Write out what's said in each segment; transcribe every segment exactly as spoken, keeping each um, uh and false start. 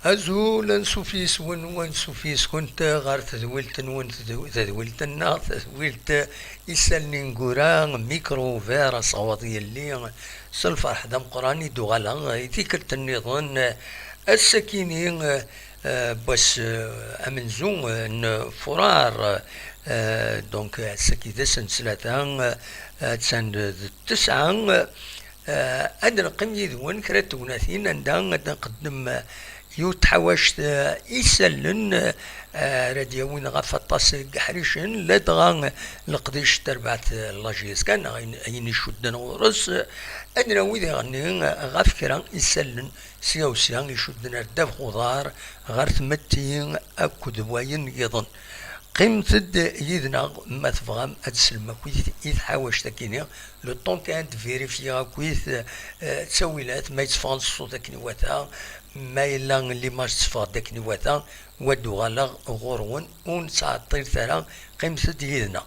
Azul, ansuf yes-wen, ansuf yes-kent ɣer tedwilt-nwen, tedw-, tadwilt-nneɣ, tadwilt Isallen ineggura, Micro Ouvert, aseɣwaḍ yelli, s lferḥ d ameqqran i d-uɣaleɣ i tikkelt nniḍen, ass-akini, eh, n wass, eh, amenzu, eh, n Furar, eh, donc ass-agi d ass n ttlata, eh, attan d ttesɛa, eh, ad neqqim yid-wen kra n tegnatin anda ad nqeddem, eh, yiwet tḥawact, eh, isallen, eh, ara d-yawin ɣef aṭas n yeḥricen, ladɣa leqdic n terbaɛt, eh, n la J S K, neɣ ayen, ayen icudden ɣur-s, ad nawi diɣenni, eh, ɣef kra isallen sya u sya icudden ar ddabex uḍar, ɣer tmetti akked wayen nniḍen. Qqimet-d yid-neɣ ma tebɣam ad teslem akkit i tḥawact-akini, le temps kan ad vérifier akkit, eh, ttawilat ma yetteffeɣ-d ṣṣut akken iwata, ma yella l'image teffeɣ-d akken iwata, wa d-uɣaleɣ ɣur-wen, ur nettɛeṭṭilet ara, qqimet-d yid-neɣ.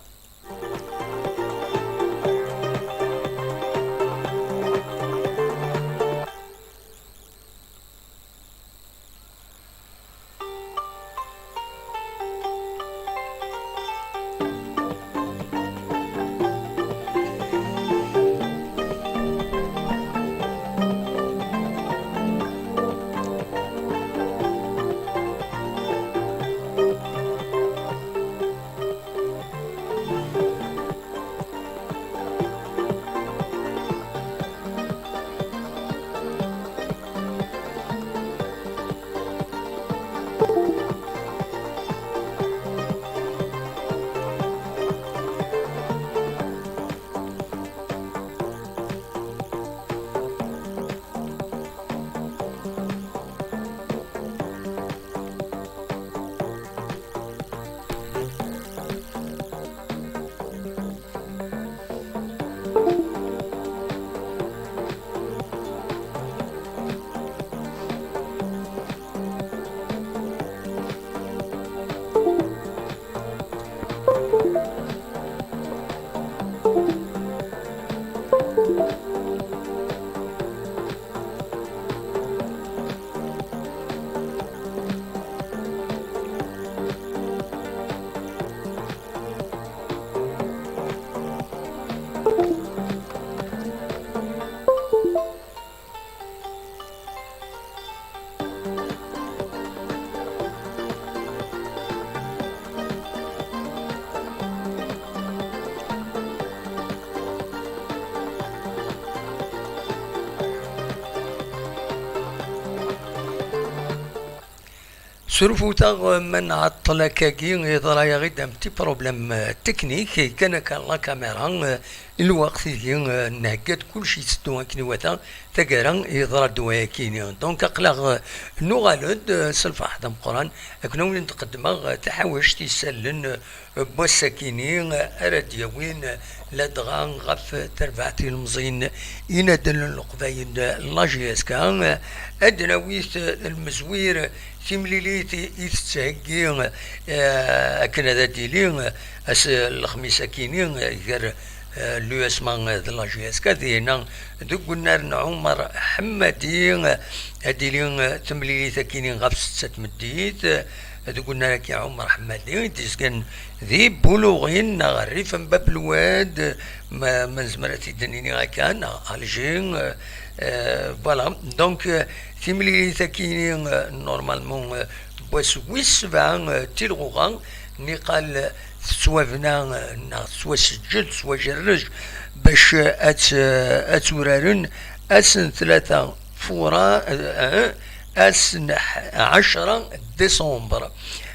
Surfut-aɣ ma nɛeṭṭel akkagi, yeḍra-yaɣ-id un petit problème, euh, technique, kan akka la caméra, euh, lweqt-igi, euh, nhegga-d kullec yetteddu akken iwata, taggara yeḍra-d wayakini. Donc aql-aɣ, euh, nuɣal-d, euh, s lferḥ d ameqqran, akken ad wen-d-qeddmeɣ, euh, taḥawact isallen, euh, n wass-akini ara d-yawin ladɣa ɣef terbaɛt ilemẓiyen inadalen n Leqbayel n la J S K. Ad d-nawi lmezwir timlilit i tettheggi, eh, akken ad d-tili ass n lexmis-akini gar, eh, l'U S M A d la J S K, dinna deg unnar n Ɛumar Ḥemmadi, ad d-tili temlilit-akini ɣef setta tmeddit, deg unnar-agi Ɛumar Ḥemmadi i d-yezgan di Buluɣin neɣ Rrif n Bab Lwad, ma, ma nezmer ad t-id-nini akka, neɣ Alger, euh, euh, voilà. Donc, euh, timlilit-agi, euh, normalement, euh, n wass wis sebɛa, euh, tilɣuɣa, niqal, euh, tettwabna, euh, neɣ tettwaseǧǧed, tettwajerrej bac, euh, ad t-, euh, ad tt-uraren ass n tlata Fura, eh, ass n ḥ-, ɛecra décembre.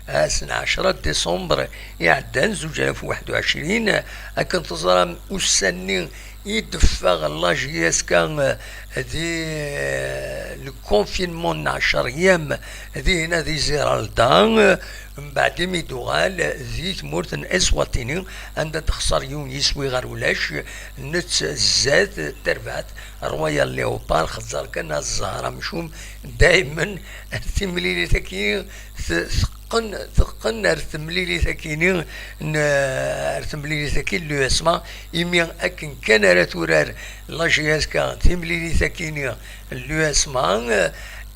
Ass n ɛecra décembre iɛeddan, zuǧ alaf u waḥed u ɛecrin, akken teẓram, ussan-nni i d-teffeɣ la J S K, eh, di, eh, le confinement n ɛecra yyam, dinna di Ziralda, eh, mbeɛd imi d-uɣal di tmurt n Eswatini, anda d-texṣer yiwen yiswi ɣer ulac, netta zdat terbaɛt Royal Leopard, xeẓẓer kan a zzher amcum, daymen timlilit-agi te-, teqqen, teqqen ar temlilit-agi-ni n, ar temlilit-agi n l'U S M A, imi akken kan ara turar la J S K timlilit-agi-ni n l'U S M A,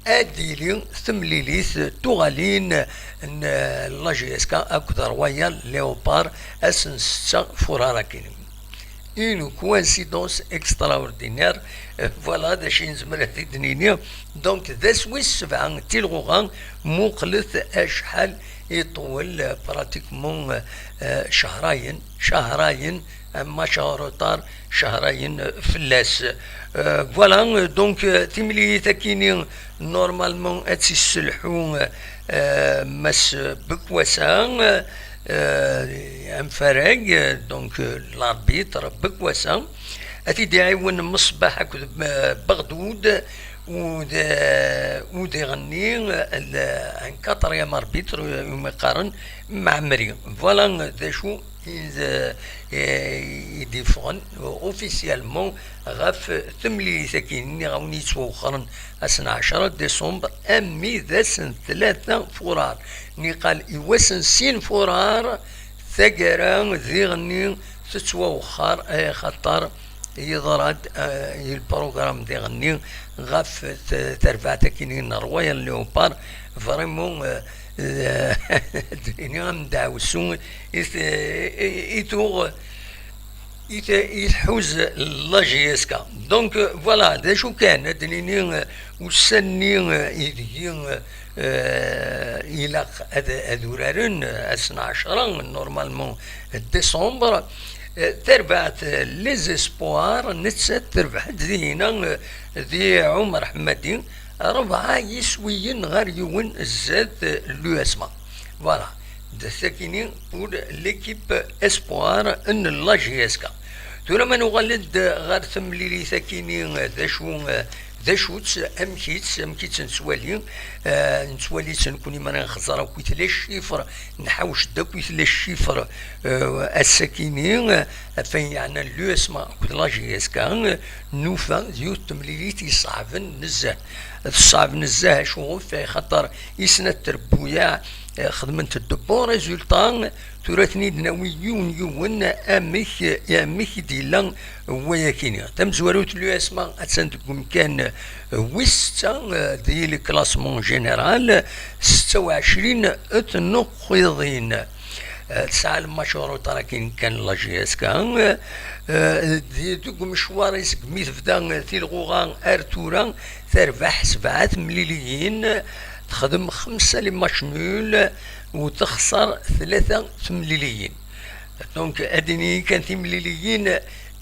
ad d-tili temlilit n tuɣalin n la J S K akked Royal Léopard ass n ssetta furar akkin. Une coïncidence extraordinaire. Voilà d acu i nezmer ad t-id-nini. Donc d ass wis sebɛa n tilɣuɣa, muqlet acḥal iṭwel, pratiquement cahrayen cahrayen, un match en retard cahrayen fell-as. Voilà, donc timlilit akkin-nni normalement ad tt-isselḥu Mass Bekwasa, amfarag, donc l'arbitre Bekwasa, ad t-id-iɛiwen Meṣbaḥ akked Beɣdud, u d u diɣenni un quatrième arbitre umi qqaren Mɛemmri. Voilà d acu i d-iffɣen officiellement ɣef temlilit-agi-nni i yettwawexxren ass n ɛecra décembre, armi d ass n tlata furar, niqal i wass n sin furar taggara diɣenni tettwawexxer, axaṭer yeḍra-d lprogram diɣenni ɣef terbaɛt-agi n Royal Léopard. Vraiment, ad d-nini am ddeɛwessu i tuɣ i tḥuz la J S K. Donc voilà d acu kan, ad d-nini ussan-nni ideg ilaq ad uraren, ass n ɛecra normalement décembre, tarbaɛt les espoirs, nettat terbeḥ-d dinna di Ɛumer Ḥemmadi, rebɛa yiswiyen ɣer yiwen zdat l'U S M A. Voilà, d takini pour l'équipe espoir n la J S K. Tura ma nuɣal-d ɣer temlilit akini, d acu d acu-tt, amek-itt, amek-itt nettwali, nettwali-tt nekkni ma nxeẓẓer akkit les chiffres, nḥawec-d akkit les chiffres ass-akini, ɣef ayen yeɛnan l'U S M A akked la J S K, nufa d yiwet temlilit iṣeɛben nezzeh. Teṣṣeɛb nezzeh acuɣef? Axaṭer i snat trebbuyaɛ xedment-d bon résultat. Tura ad ten-id-nawi yiwen yiwen amek amek i d-yella wayakini. Tamezwarut l'U S M A attan deg umkan wis setta di le classement général, setta u ɛecrin n tnuqqiḍin. Tesɛa lmatch uruṭar akin kan la J S K. Deg umecwar-is segmi tebda tilɣuɣa ar tura, terbeḥ sebɛa temliliyin, texdem xemsa les matchs nuls, u texṣer tlata temliliyin. Donc ad d-nini kan timliliyin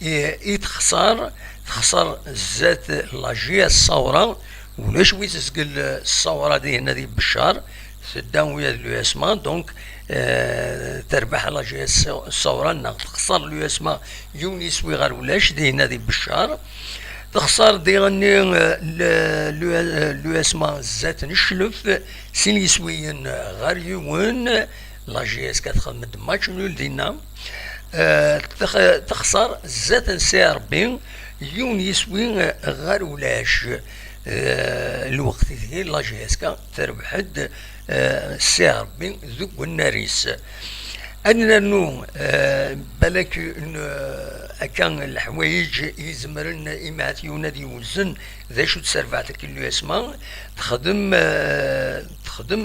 i texṣer, texṣer zdat la J S Saoura, ulac wi tezgel Saoura dihin ad ibeccer, tedda uya d l'U S M A, donc terbeḥ la J S Saoura neɣ texṣer l'U S M A yiwen iswi ɣer ulac dihin ad ibeccer. Texṣer diɣenni l'U S M A zdat n Cclef, sin yiswiyen ɣer yiwen, la J S K texdem-d match nul dinna. Texṣer zdat n C R B yiwen yiswi ɣer ulac. Lweqt ideg la J S K terbeḥ-d C R B deg unnar-is. Ad nernu balak akka leḥwayeǧ izemren i mɛat yiwen ad yewzen d acu d terbaɛt akin l'U S M A texdem, texdem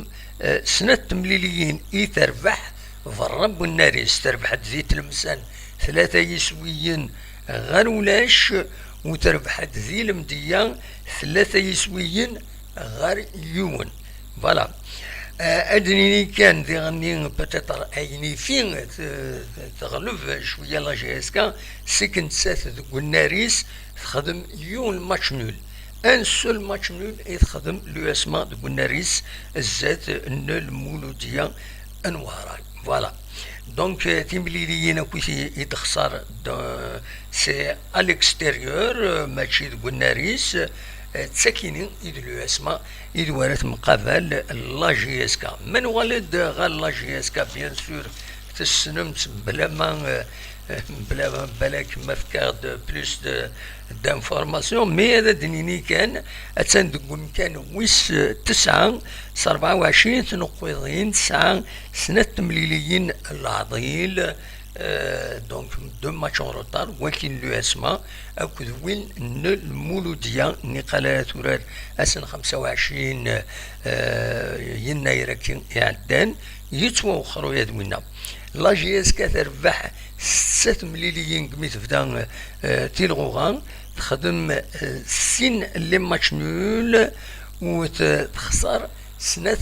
snat temliliyin i terbeḥ berra n unnar-is. Terbeḥ-d di Tlemsan tlata yiswiyen ɣer ulac, u terbeḥ-d di Lemdeyya tlata yiswiyen ɣer yiwen. Voilà. Ad d-nini kan diɣenni peut-être ayen ifi teɣleb cwiya la J S K, c'est que nettat deg unnar-is texdem yiwen match nul. Un seul match nul i texdem l'U S M A deg unnar-is zdat n Lmuludiya n Wehran. Voilà. Donc timliliyin akkit i d-texṣer, c'est à l'extérieur, mačči deg unnar-is. D takini i d l'U S M A i d wara temqabal la J S K. Ma nuɣal-d ɣer la J S K, bien sûr, tessnem-tt bla ma bla ma balak ma fkiɣ-d plus de d'informations, mais ad d-nini kan attan deg umkan wis tesɛa s rebɛa u ɛecrin tnuqqiḍin, tesɛa snat temliliyin n leɛḍil. Euh, donc, deux matchs en retard, wagi n l'U S M A akked win n Lmuludiya, niqal ara turar ass n xemsa u ɛecrin, euh, yennayer-agi iɛeddan, yettwawexxer uyad winna. La J S K terbeḥ setta temliliyin deg mi tebda, euh, tilɣuɣa, texdem, euh, sin les matchs nuls u t-, texṣer snat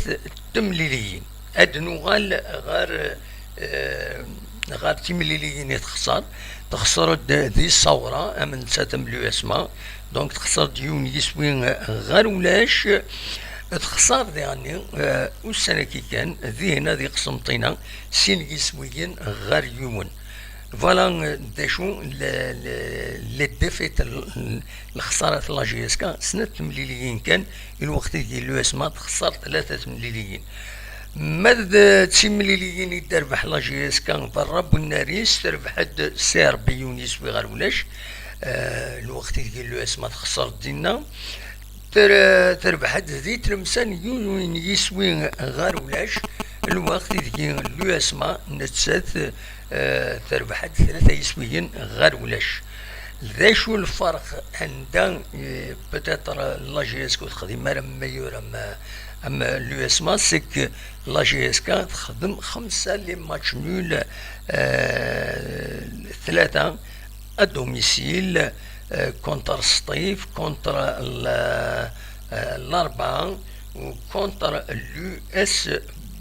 temliliyin. Ad nuɣal ɣer, eh, ɣer timliliyin i texṣer. Texṣer-d di Ṣawra, am nettat am l'U S M A. Donc texṣer-d yiwen yiswi ɣer ulac. Texṣer diɣenni, eh, ussan-agi kan, dihin ad iqsem ṭina, sin yiswiyen ɣer yiwen. Voilà, eh, d acu le, le, les défaites, l-, lexsarat n la J S K, snat temliliyin kan, i lweqt ideg l'U S M A texṣer tlata temliliyin. Ma d, eh, timliliyin i d-terbeḥ la J S K berra n Bunnaris, terbeḥ-d C R B yiwen yiswi ɣer ulac, eh, lweqt ideg l'U S M A texṣer dinna. Ter-, terbeḥ-d di Tlemsan yiwen yiswi ɣer ulac, lweqt ideg l'U S M A nettat, eh, terbeḥ-d tlata yiswiyen ɣer ulac. D acu lferq anda, eh, peut-être la J S K ur texdim ara meilleur am, am l'U S M A, c'est que la J S K texdem xemsa les matchs nuls, eh, tlata à domicile, euh, contre Sṭif, contre l-, euh, l'Arba ou contre l'U S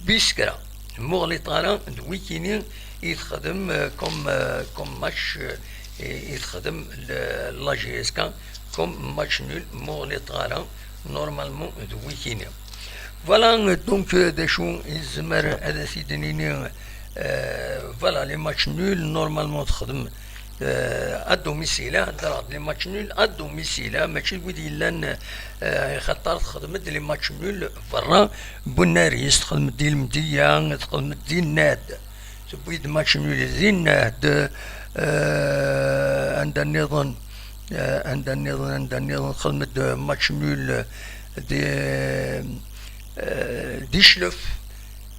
Biskra. Muɣliṭ ara d wikini i texdem, euh, comme, euh, comme match, euh, i, i texdem le, la J S K comme match nul, muɣliṭ ara normalement d wikini. Voilà, donc, euh, d acu i nezmer ad as-id-nini, euh, voilà, les matchs nuls, normalement, texdem, euh, à domicile, ah, heddreɣ-d les matchs nuls à domicile, ah, mačči d wid yellan, euh, axaṭer texdem-d les matchs nuls berra, Bunnaris, texdem-d di Lemdeyya, texdem-d di Nnad. Tewwi-d match nul di Nnad, euh, anda nniḍen, euh, anda nniḍen, anda nniḍen, texdem-d match nul di, euh, di Cclef.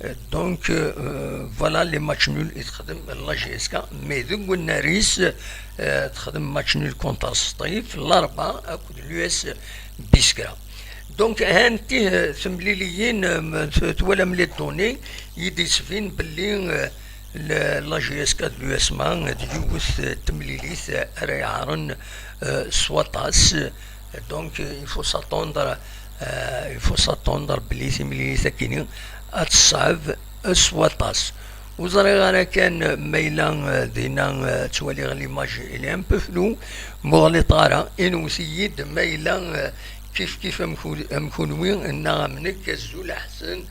Euh, donc, euh, voilà les matchs nuls i texdem la J S K, mais deg unnar-is, euh, texdem match nul contre Sṭif, Larba akked l'U S Biskra. Donc, hanti, euh, temliliyin, euh, t-, twalam les données, i d-yettbin belli, euh, la, la J S K d l'U S M A d yiwet, euh, temlilit, euh, ara iɛaren, euh, s waṭas. Donc, euh, il faut s'attendre, euh, il faut s'attendre belli timlilit akini ad teṣɛeb, euh, s waṭas. Ur ẓriɣ ara kan ma yella, euh, dinna, euh, ttwaliɣ l'image, il est un peu flou, muɣliṭ ara, inwet-iyi-d ma yella, euh, kif kif am ku-, am kunwi, neɣ am nekk, azul a Ḥsen,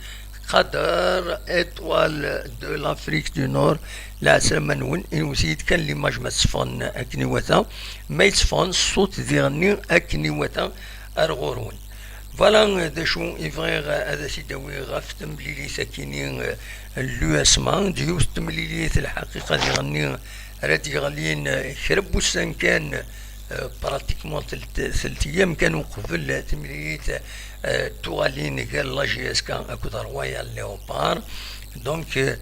Qader, étoile de l'Afrique du Nord, lɛeslama-nwen, inwet-iyi-d kan l'image ma tteffɣen akken iwata, ma yetteffɣen ṣṣut diɣenni akken iwata ar ɣur-wen. Voilà, d acu i bɣiɣ ad as-id-awiɣ ɣef temlilit akini, euh, n l'U S M A, d yiwet temlilit lḥaqiqa diɣenni ara d-yeɣlin, euh, kra n wussan kan, euh, pratiquement telt, telt ayyam kan uqbel timlilit, euh, tuɣalin gar la J S K akked Royal Léopard. Donc, euh,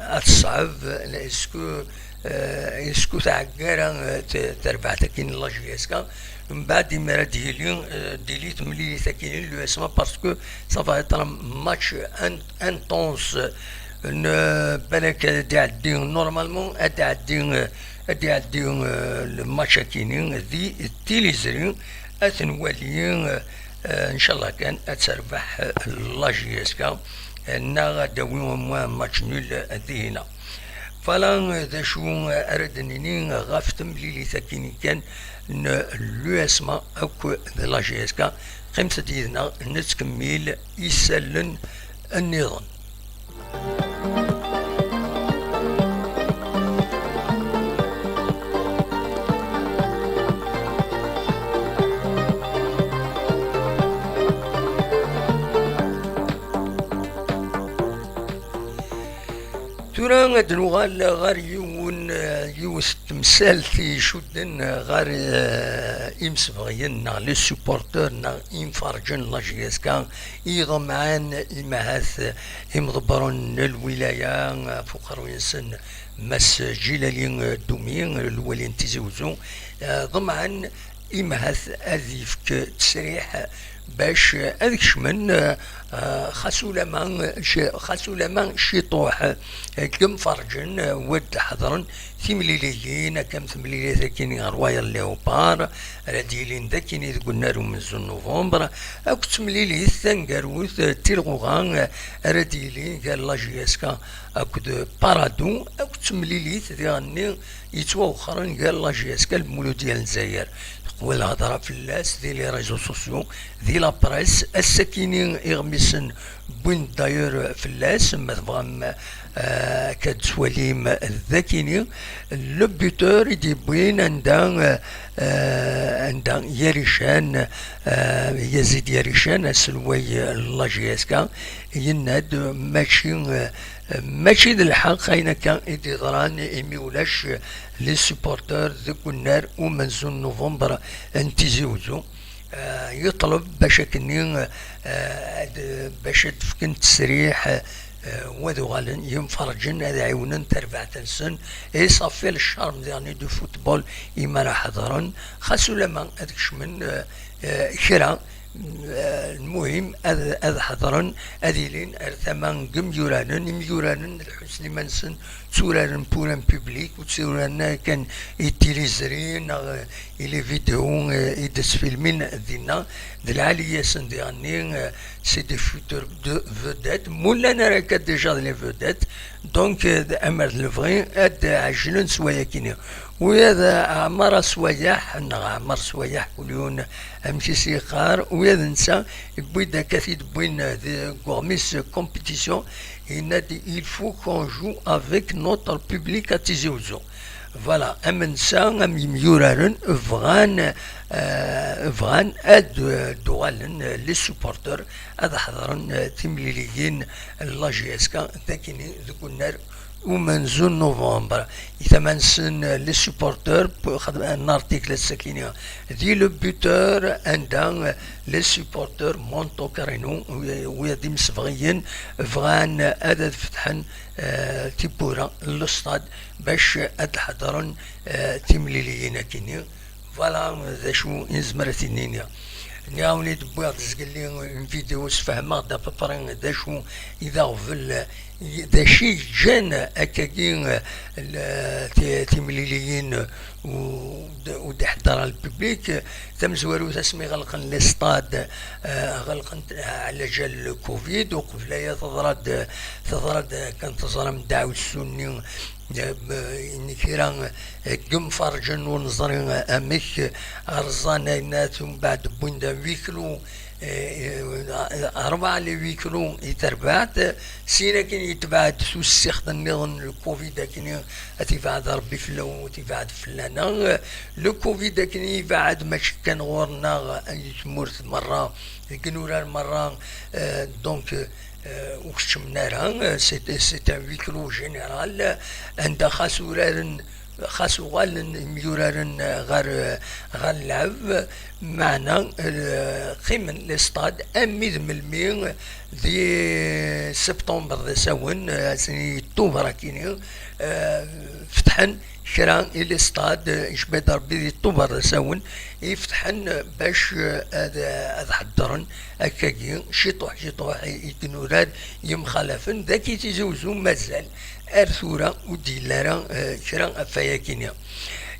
ad teṣɛeb, est-ce que, euh, est-ce que tɛegga ara, euh, t-, terbaɛt akkin n la J S K? Mbeɛd, imir ad d-yili, euh, d-yili temlilit akkin n l'U S M A, parce que ça va être un match in-, intense. N-, balak ad d-iɛeddi, normalement, ad d-iɛeddi, euh, ad d-iɛeddi, euh, le match akini di tiliẓri, ad t-nwali, euh, euh, ncallah kan ad terbeḥ, euh, la J S K, euh, neɣ ad d-tawi au moins match nul, euh, dihina. Voilà, euh, d acu, euh, ara d-nini ɣef temlilit akini kan n l'U S M A akked la J S K. Qqimet-d yid-neɣ, nettkemmil isallen nniḍen. Tura ad nuɣal ɣer yiwen, yiwet n temsalt icudden ɣer, eh, imsebɣiyen neɣ les supporteurs neɣ imferrǧen n la J S K, iḍemɛen imahat imḍebbren n lwilaya, ɣef uqerruy-nsen Mass Djilali Dumi, lwali n Tizi Uzzu, eh, ḍemɛen i Mahat ad yefk ttesriḥ bac ad kecmen, eh, xas ulama, xas ulama ciṭuḥ, eh, deg yimferǧen, eh, wad ḥeḍren timliliyin, akka am temlilit akkin ɣer Royal Léopard, ara d-yilin d akkin deg unnar umenzu n November, akked temlilit taneggarut, eh, tilɣuɣa, eh, ara d-yilin gar la J S K akked Parado, akked temlilit diɣenni yettwawexxren gar la J S K d Lmuludya n Lezzayer. Teqwa lhedra fell-as di les réseaux sociaux, di la presse, ass-akini iɣmisen wwin-d d'ailleurs fell-as, ma tebɣam, eh, akka d-twalim d akini. Le buteur i d-yewwin anda, eh, anda Yarican, eh, Yazid Yarican, aselway n la J S K, yenna-d mačči, eh, mačči d lḥeqq ayen akka i d-yeḍran imi ulac les supporters deg unnar umenzu n November n Tizi Uzzu. Eh, yeṭleb bac akkenni, eh, ad, bac ad d-fken ttesriḥ, eh, wad uɣalen yimferǧen ad ɛiwnen tarbaɛt-nsen, et ça fait le charme diɣenni du football imi ara ḥeḍren, xas ulama ad kecmen, eh, eh, kra, eh, lmuhim ad, ad ḥeḍren, ad ilin ar tama n yimyuraren, imyuraren ad ḥussen iman-nsen tturaren pour un public, ur tturaren ara kan i tilizri neɣ i les vidéos, eh, i d-sfilmin dinna, d lɛali-yasen diɣenni, eh, c'est des futurs de vedettes, mullan ara akka déjà d les vedettes, donc, eh, d amer d lebɣi ad ɛejlen s wayakini. Ula d Ɛmar Aswayeḥ, neɣ Ɛmar Swayeḥ, kulyun amek i s-yeqqar, ula d netta yewwi-d akka t-id-wwin, eh, deg uɣmis compétition, yenna-d, il faut qu'on joue avec notre public à Tizi Uzzu. Voilà, am netta, am yimyuraren, bɣan, eh, bɣan ad, eh, d-uɣalen, eh, les supporters, ad ḥeḍren, eh, timliliyin n la J S K, d akini deg unnar umenzu n novembre. I tama-nsen, eh, les supporters, p-, xedmen un article ass-akini di Le Buteur, anda, eh, les supporters Monte Carreno, wi, wi d imsebɣiyen, bɣan ad, ad fetḥen, eh, tiwwura n l'estade bac ad d-ḥeḍren, eh, timliliyin akini. Voilà d acu i nezmer ad t-id-nini. Nniɣ-awen-id wwiɣ-d zgelli une vidéo, sfehmeɣ-d à peu près d acu i d aɣbel, d acu i yeǧǧan akkagi, eh, l-, ti-, timliliyin u d-, u d-iḥeddar le public. Tamezwarut asmi ɣelqen les stades, eh, ɣelqen-t ɛlaǧal le covid, uqbel aya teḍra-d, teḍra-d kan teẓram ddeɛwessu-nni, eh, b-, n kra, eh, n yimferǧen ur neẓri amek rẓan ayennat, umbeɛd wwin-d un huis clos, eh, eh, rebɛa les huis clos i terbaɛt, sin akin yetbeɛ-d tussixt nniḍen le covid akin ad tibɛed Rebbi fell-awen, ad tibɛed fell-aneɣ. Le covid akken yebɛed mačči kan ɣur-neɣ, di tmurt merra, deg inurar merra, eh, donc, eh, ur keččmen ara, eh, c'est, c'est un huis clos général, anda xas uraren, xas uɣalen imyuraren, eh, ɣer, eh, ɣer lɛeb, meɛna, eh, qqimen les stades armi d melmi, di septembre d asawen, eh, ass-nni Tubeṛ akini, eh, fetḥen kra i les stades, eh, icba-d Rebbi di Tubeṛ d asawen i fetḥen, eh, bac, eh, ad, ad ḥeddren akkagi ciṭuḥ ciṭuḥ i, i inurar yemxalafen. Dagi Tizi Uzzu mazal ar tura ur d-yelli ara, eh, kra ɣef wayakini.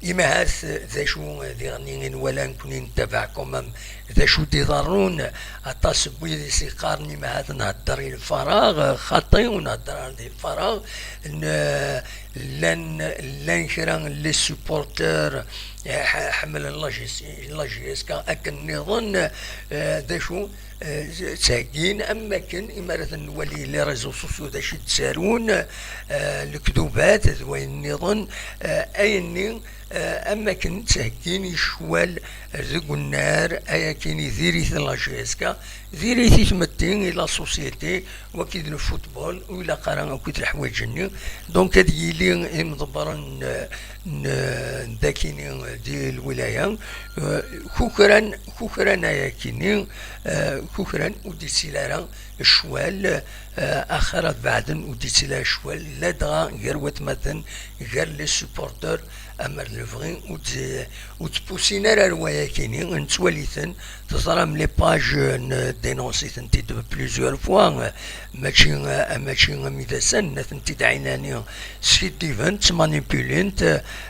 Imi ahat, eh, d acu, eh, diɣen i nwala nekkni nettabaɛ quand même d acu d-iḍerrun, aṭas n wid i s-yeqqaren imi ahat nhedder i lfaraɣ, xaṭi ur nhedder ara di lfaraɣ. N-, llan, llan kra n les supporters, eh, ḥ-, ḥemmlen la J S, la J S K akken nniḍen, eh, d acu, eh, ttheggin am wakken imi ara ten-nwali les réseaux sociaux d acu i d-ttarun, eh, lekdubat d wayen nniḍen, eh, ayenni, eh, am wakken ttheggin i ccwal deg unnar, ay akken i diri-t la J S K, diri-t i tmetti, i la société, waki d le football, ur ilaq ara akk i leḥwayeǧ-nni. Donc ad yili imḍebbren n, n, n dakini di lwilaya, eh, kukran, kukran ay akini, eh, kukran ur d-yettili ara ccwal, Eh, axir ad beɛden, ur d-ittili ara ccwal, ladɣa gar watmaten, gar les supporteurs, amer d lebɣi ur d-, ur ttpusin ara ar wayakini, nettwali-ten, teẓram les pages, eh, n-, dénonce-itent-id plusieurs fois, eh, mačči, eh, mačči am idasan, atenti-d ɛinani, skiddiben, ttmanipulin-t,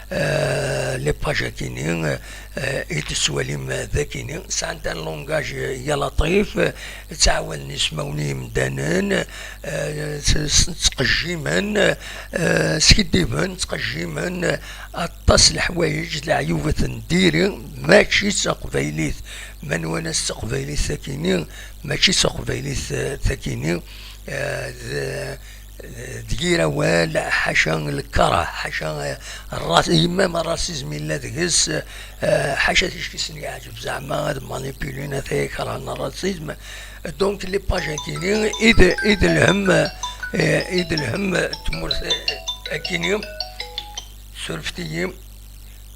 eh, les pages-akini, eh, i d-tettwalim d akini, sɛant un langage, eh, ya laṭif, eh, ttɛawaden ismawen i yimdanen, eh, s-, s-, ttqejjimen, eh, skiddiben, ttqejjimen, eh, aṭas leḥwayeǧ, leɛyubat n diri, mačči s taqbaylit, ma nwan-as s taqbaylit takini, mačči s taqbaylit, eh, takini, eh, d-, d yir awal, ḥaca lkerh, ḥaca, eh, ras-, même rasisme yella deg-s, eh, ḥaca ticki sen-yeɛǧeb zeɛma ad manipulin atay ikerhen rasisme. Donc, les pages-akini i d, i d lhem, eh, i d lhem n tmurt, eh, akini, surfet-iyi.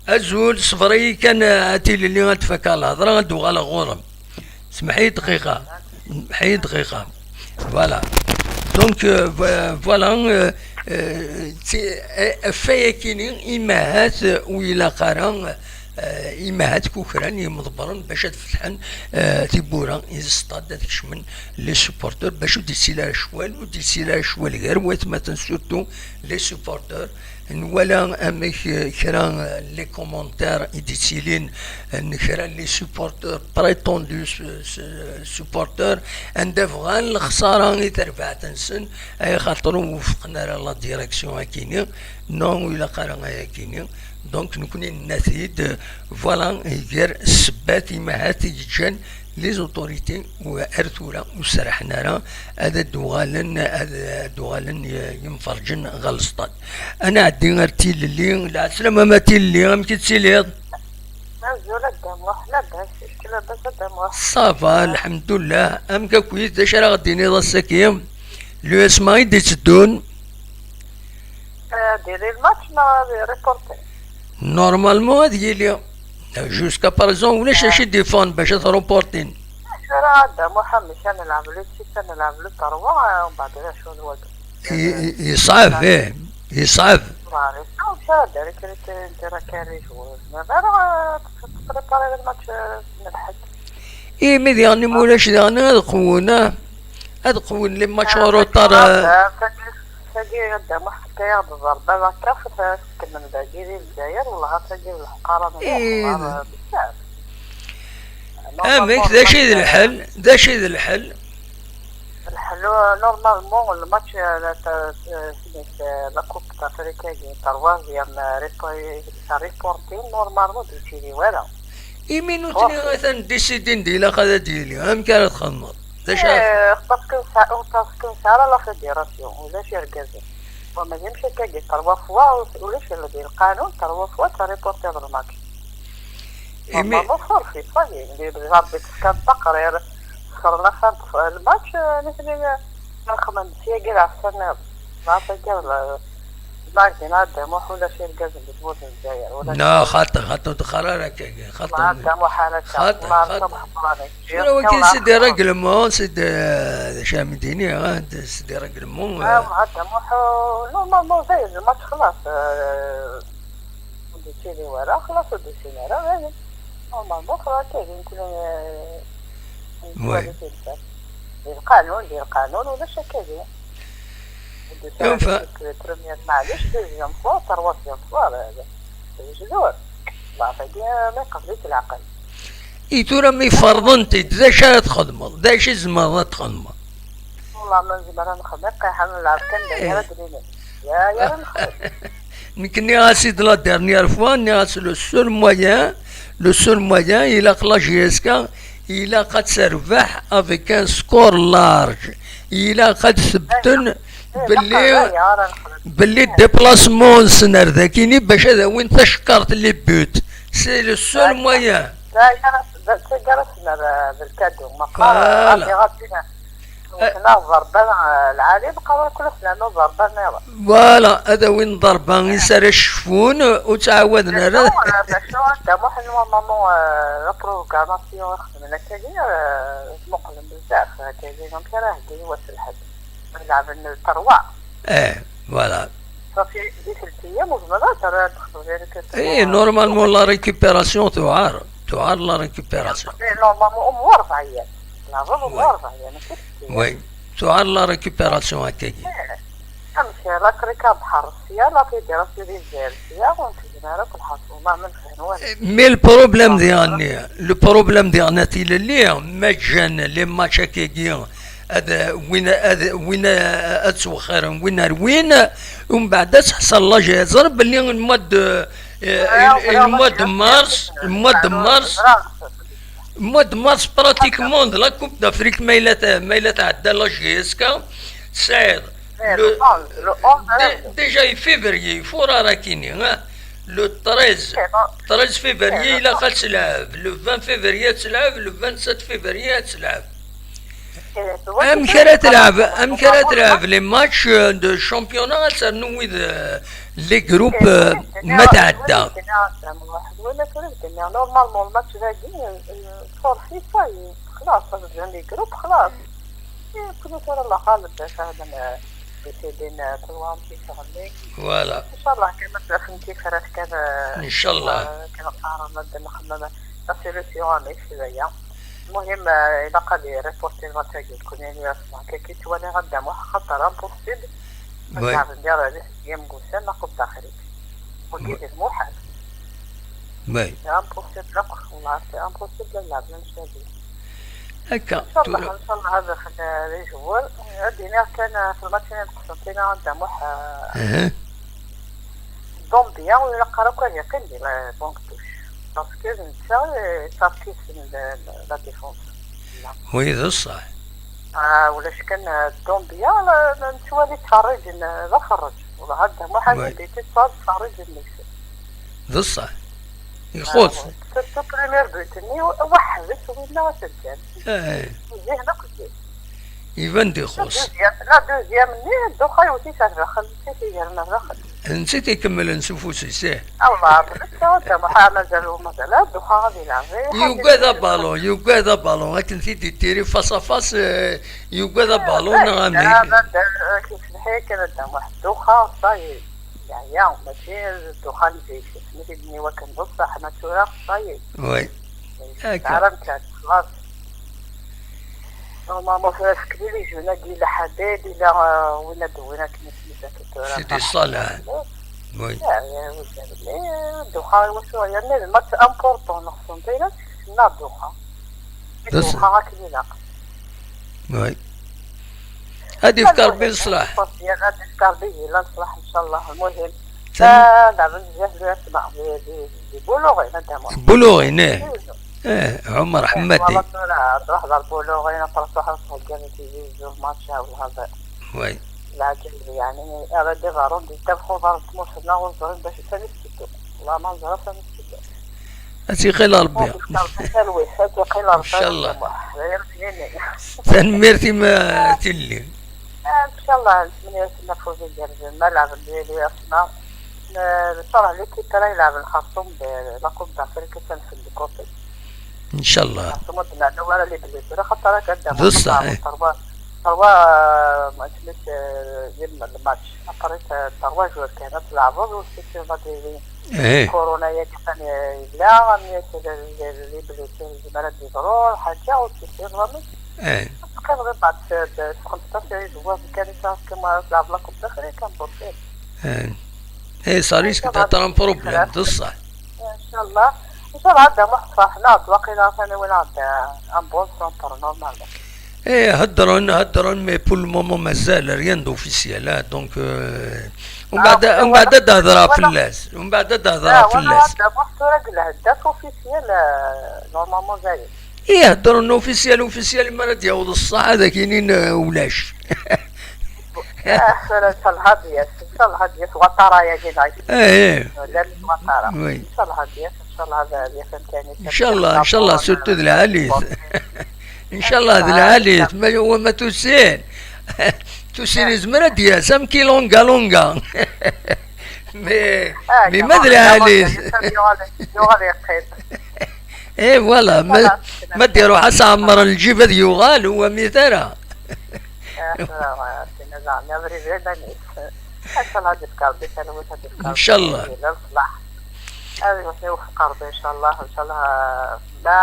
Azul, ṣber-iyi kan, eh, a tilelli, ad d-fakaɣ lhedra, ad d-uɣaleɣ ɣur-m. Semmeḥ-iyi dqiqa. Semmeḥ-iyi dqiqa. Voilà. Donc, euh, vo-, voilà, euh, euh, ti-, eh, ɣef wayakini, imahat, euh, ur ilaq ara, euh, imahat kukran yimḍebbren bac ad fetḥen, euh, tiwwura i stade, ad kecmen les supporteurs, bac ur d-ittili ara ccwal, ur d-ittili ara ccwal gar watmaten, surtout les supporteurs. Nwala amek, eh, kra, eh, les commentaires i d-ittilin, eh, n kra les supporteurs, prétendus su-, su-, supporteurs, anda bɣan lexsara i terbaɛt-nsen, ay xaṭer ur wufqen ara la direction akini. Non, ur ilaq ara ayakini. Donc, nekkni nenna-t-id, eh, voilà, gar ssebbat imahat i yeǧǧan les autorités u-, ar tura ur serrḥen ara ad d-uɣalen, ad d-uɣalen y-, yimferǧen ɣer lesṭad. Ad nɛeddi ar tilelli. Lɛeslama ma tilelli, amek i tettiliḍ? Azul a Dda Muḥ, labas, kečč labas a Dda Muḥ? Ça va, lḥemdullah. Amek akkit, d acu ara ɣ-d-tiniḍ ass-agi? L'U S M A i d-itteddun? Eh, ad yili lmatch neɣ ad reporté? Normalement ad yili. Jusqu'à présent ulac acu i d-iffɣen bac ad reportin. Tura a Dda Muḥ, amek ad nelɛeb le six, ad nelɛeb le trois, eh, umbeɛd ulac wal wagi. I-, i-, yeṣɛeb, ih, yeṣɛeb. Voilà, ça, ça, ذلك اللي كاين دير كان les joueurs. ما بغا تبريباري الماتش من الحد. Imi diɣen ma ulac diɣen ad qewwen, ah, ad qewwen les matchs en retard, ah. Tagi, tagi a Dda Muḥ, tefka-yaɣ-d ḍerba, la carte, tkemmel dagi di Lezzayer, wellah tagi d lḥeqara mliḥ, eh, wellah bezzaf. Amek, d acu i d lḥel? D acu i d lḥel? Lḥel, normalement, lmatch, eh, la, ta-, eh, la Coupe d'Afrique-agi, troisième, eh, repo-, reporting, normalement, ur d-yettili wara. Imi nutni atan décidin-d ilaq ad d-yili, amek ara txedmeḍ? D acu ara... Eh, parce que nesɛa, parce que nesɛa la fédération, ulac irgazen. Wa ma d imcakagi, trois fois, ulac di lqanun, trois fois, ta reporter lmatch. Imi normalement forfait, ça y est, di, di Rabbi tefka-d taqrir, sxer la fin de lmatch, eh, nitni, eh, rexmen-d syagi d ɛefsa nniḍen. Ɣas akka, la, imagine a Dda Muḥ ulac irgazen di tmurt n Lezzayer, ulac. Na, xaṭi, xaṭi, ur d-qqar ara akka, xaṭi. Ma Dda Muḥ ara akka, xaṭi, ma xaṭi. Tura wagi, c'est des règlements, c'est des, eh, d acu ara m-d-iniɣ, ah, c'est des règlements, eh. Ah, ma Dda Muḥ, eh, normalement, ça y est, lmatch xlaṣ, eh, ur d-yettili wara, xlaṣ ur d-yettili ara, dayen. Normalement, xlaṣ, akka d nekkni, eh, nettwali tilfan. Di lqanun, di lqanun, ulac akka din. Ur d-yettili. Enfin, première, maɛlic, deuxième fois, troisième fois, d, d, d lejdud. Ḍeɛf-agi, eh, ma iqbel-it leɛqel. I tura mi ferḍen-t-id, d acu ara txedmeḍ? D acu i tzemreḍ ad txedmeḍ? Wallah, ma nezmer ad nexdem, iqiḥ, ad nelɛeb kan d ayen ara d-nini. Ya, ya ara nexdem. Nekk nniɣ-as-id la dernière fois, nniɣ-as le seul moyen, le seul moyen, ilaq la J S K, ilaq ad terbeḥ avec un score large. Ilaq ad sebten belli, belli déplacement-nsen ar dakini bac ad awin tacekkart, les buts. C'est le seul moyen. D aya ara, d tagi ara s-nerr, eh, d lkadu. Ma qqar, voilà. Adi ɣer din, wten-aɣ ḍerba, eh, lɛali, bqaw akk la s-nernu ḍerba nniḍen. Voilà, ad awin ḍerba i s ara cfun, ur ttɛawaden ara. Maca, eh, maca, Dda Muḥ, normalement, eh, la programmation i xedmen akkagi, eh, muqlen bezzaf, akkagi, amek ara heggin i wass lḥedd. Leɛben trois. Eh, voilà. Safi, di tlata ayyam ur tezmireḍ ara ad txedmeḍ. Eh, normalement, la récupération tuɛar. Tuɛar la récupération. Eh, normalement, um rebɛa ayyam. Leɛben um rebɛa ayyam, mačči tlata ayyam. Oui. Tuɛar la récupération akkagi. Eh, amek, la Afrika bḥer sya, la fédération di Lezzayer sya, ur tezmir akk lḥaṣun, ma nefhem walu. Mais le problème diɣen, le problème diɣen a tilelli, ma ǧǧan les matchs akkagi, ad win, ad win, ad ttwexxiren win ar win, umbeɛd ad teḥṣel l'âge, ẓer belli le mois de, eh, le mois de mars, le mois de mars, le mois de mars, pratiquement, de la Coupe d'Afrique, ma yella t-, ma yella tɛedda la J S K, tesɛiḍ le, dé-, déjà i février, il faut rara kini, hein. Le treize, treize février, il a le vingt février, le vingt-sept février, amek ara telɛeb, amek ara telɛeb les matchs, euh, de championnat, ad ternu wid, euh, les groupes, euh, ma tɛedda. Normalement, le match-agi, euh, forfait, ça y est, خلاص, les groupes, خلاص. Eh, kul acu ara la xaled, acu ara n-, décidin, eh, kul wa amek i yettɣenni. Voilà. Inchallah, kan ad d-afen tifrat kan, eh, inchallah, eh, kan qqaren ad nxemmem la solution amek d aya. Lmuhim, eh, ilaq ad iripurti lmatch-agi, nekkni, eh, akka i ttwaliɣ a Dda Muḥ, axaṭer impossible ad, oui, nɛawen di, di, di yemgussan, neɣ d axir-ik. Wagi, oui, d lmuḥal. Oui. C'est impossible akk, والله c'est impossible ad nɛawen ccbabi. Akka. Inchallah, tura, inchallah, ad axen, eh, les joueurs. Ad d-iniɣ kan, eh, fi lmatch-nni n Qsenṭina, a Dda Muḥ, eh, Dombia, ur ilaq ara akk ad yeqqim di la banque touche. Parce que netta, eh, sarkis n la, la défense. Oui, d ṣṣeḥ. Ah, ulac kan, eh, Dombia, la, la nettwali ttferriǧen, eh, d aferreǧ. Wellah, a Dda Muḥ, oui, ad d-yettfeṛṛiǧ ttferriǧ-nnek. D ṣṣeḥ. Ixuṣ. Ah, surtout premier but-nni, weḥd-s winna ad t-ǧǧan. Eh. Zihen akk zzin. Iban-d ixuṣ. La deuxième, la deuxième-nni, Ddux yewwet-it ar daxel, netta i t-igren ar daxel. Netta i t-ikemmlen s ufus-is, ih. Allah, netta d Dda Muḥ, mazal, mazal, Ddux ad ilɛeb, eh, yugad abalun, yugad abalun, akken t-id-ittiri face à face, eh, yugad abalun, neɣ amek? Ah, d, d, eh, kif nḥi kan a Dda Muḥ, Ddux, ça y est. Yeɛya, mačči d ddexxan zik, asmi t-id-nniɣ akken d ṣṣeḥ, ma tura, ça y est. Oui. Akka. Ara nekkat, xlaṣ. Normalement, tura sekli les jeunes-agi, la Ḥadid, la, euh, win ad d-wwin akken isem-is akka tura. Sidi Ṣaleḥ. Oui. Ah, ya, wid-a, eh, ddexxan, iwacu, yerna d match important, neɣ senṭi, la, neɣ ddexxan. D as- Ddexxan akken ilaq. Oui. Ad ifk Rebbi leṣlaḥ. Ad ifk Rebbi leṣlaḥ, inchallah. Lmuhim, ah, leɛben bzaf di asma, di, di, di Buluɣin, a Dda Muḥ. Buluɣin, eh. Eh, Ɛumer Ḥemmadi. Wala tura, truḥ ɣer Buluɣin, après truḥ ad theggiḍ i Tizi Uzzu, maca, wellah. Oui. Lɛaǧeb, yeɛni, ara d-iḍerrun di ddabex uḍar n tmurt-nneɣ, ur ẓrin d acu sani tetteddu. Wellah, ma neẓra sani tetteddu. Ad tt-iqil Rebbi. Ad tt-iqil Rebbi, inchallah. Tanemmirt-im a Tilli. Ah, inchallah, nesmenyaf-asen afud igerrzen, ma leɛben di, di asma. N-, nchallah, l'équipe ara ileɛben Xerṣum di la Coupe d'Afrique, atan fell-i kopi. Inchallah. Xerṣum ur d-neɛlaw ara les blessures, axaṭer akka d ṣṣeḥ, eh. Terwa, terwa, ma isem-is, eh, yem-, le match. Après, eh, terwa joueurs kan ad tleɛbeḍ, ur tessineḍ ad d-yili. Eh. Corona-yagi kan, eh, yella, am les blessures yezmer ad d-yeḍru, lḥaǧa ur tt-tessineḍ amek. Eh. Teqqimeḍ mbeɛd s, s xemseṭṭac joueurs kan i tesɛiḍ kama tleɛbeḍ la Coupe d'Afrique, impossible. Eh. Eh, ça risque d'être un problème, d ṣṣeḥ. Inchallah. Inchallah, a Dda Muḥ, ṣṣeḥ, neɣ d waqila atan win-aɣ-d, eh, un bon centre, normalement. Eh, heddren, heddren, mais pour le moment mazal rien d'officiel, hein, donc, euh, umbeɛd, ah, umbeɛd ad d-hedreɣ fell-as, umbeɛd ad d-hedreɣ fell-as. Ah, wala d amuḥ tura deg lheddaf officiel, euh, normalement dayen. Ih, heddren officiel, officiel, mi ara d-yaweḍ ṣṣeḥ ad ak-inin, euh, ulac. Ah, tura ncallah ad d-yas, ncallah ad d-yas Watara-yagi, neɣ eh, eh. Llan Watara. Oui. Ncallah ad d-yas, ncallah ad, ad yaf amkan-is. Ncallah, ncallah, surtout d lɛali-t. Inchallah d lɛali-t, ma, wa ma tusin. Tusin izmer ad d-yas, am ki longa longa. Mais, ah, mais ma d lɛali-t. Yuɣal, yuɣal yeqqim. Eh, voilà, ma, ma d-iruḥ ad s-ɛemmren lǧib ad yuɣal, ur wamit ara. Ah, Neɣ abrid d aman-is. Ncallah ad yefk Ṛebbi talwit, ad yefk Ṛebbi ncallah. Lweṣlaḥ. Ad iwet-, iwefeq Ṛebbi ncallah, ncallah. Ma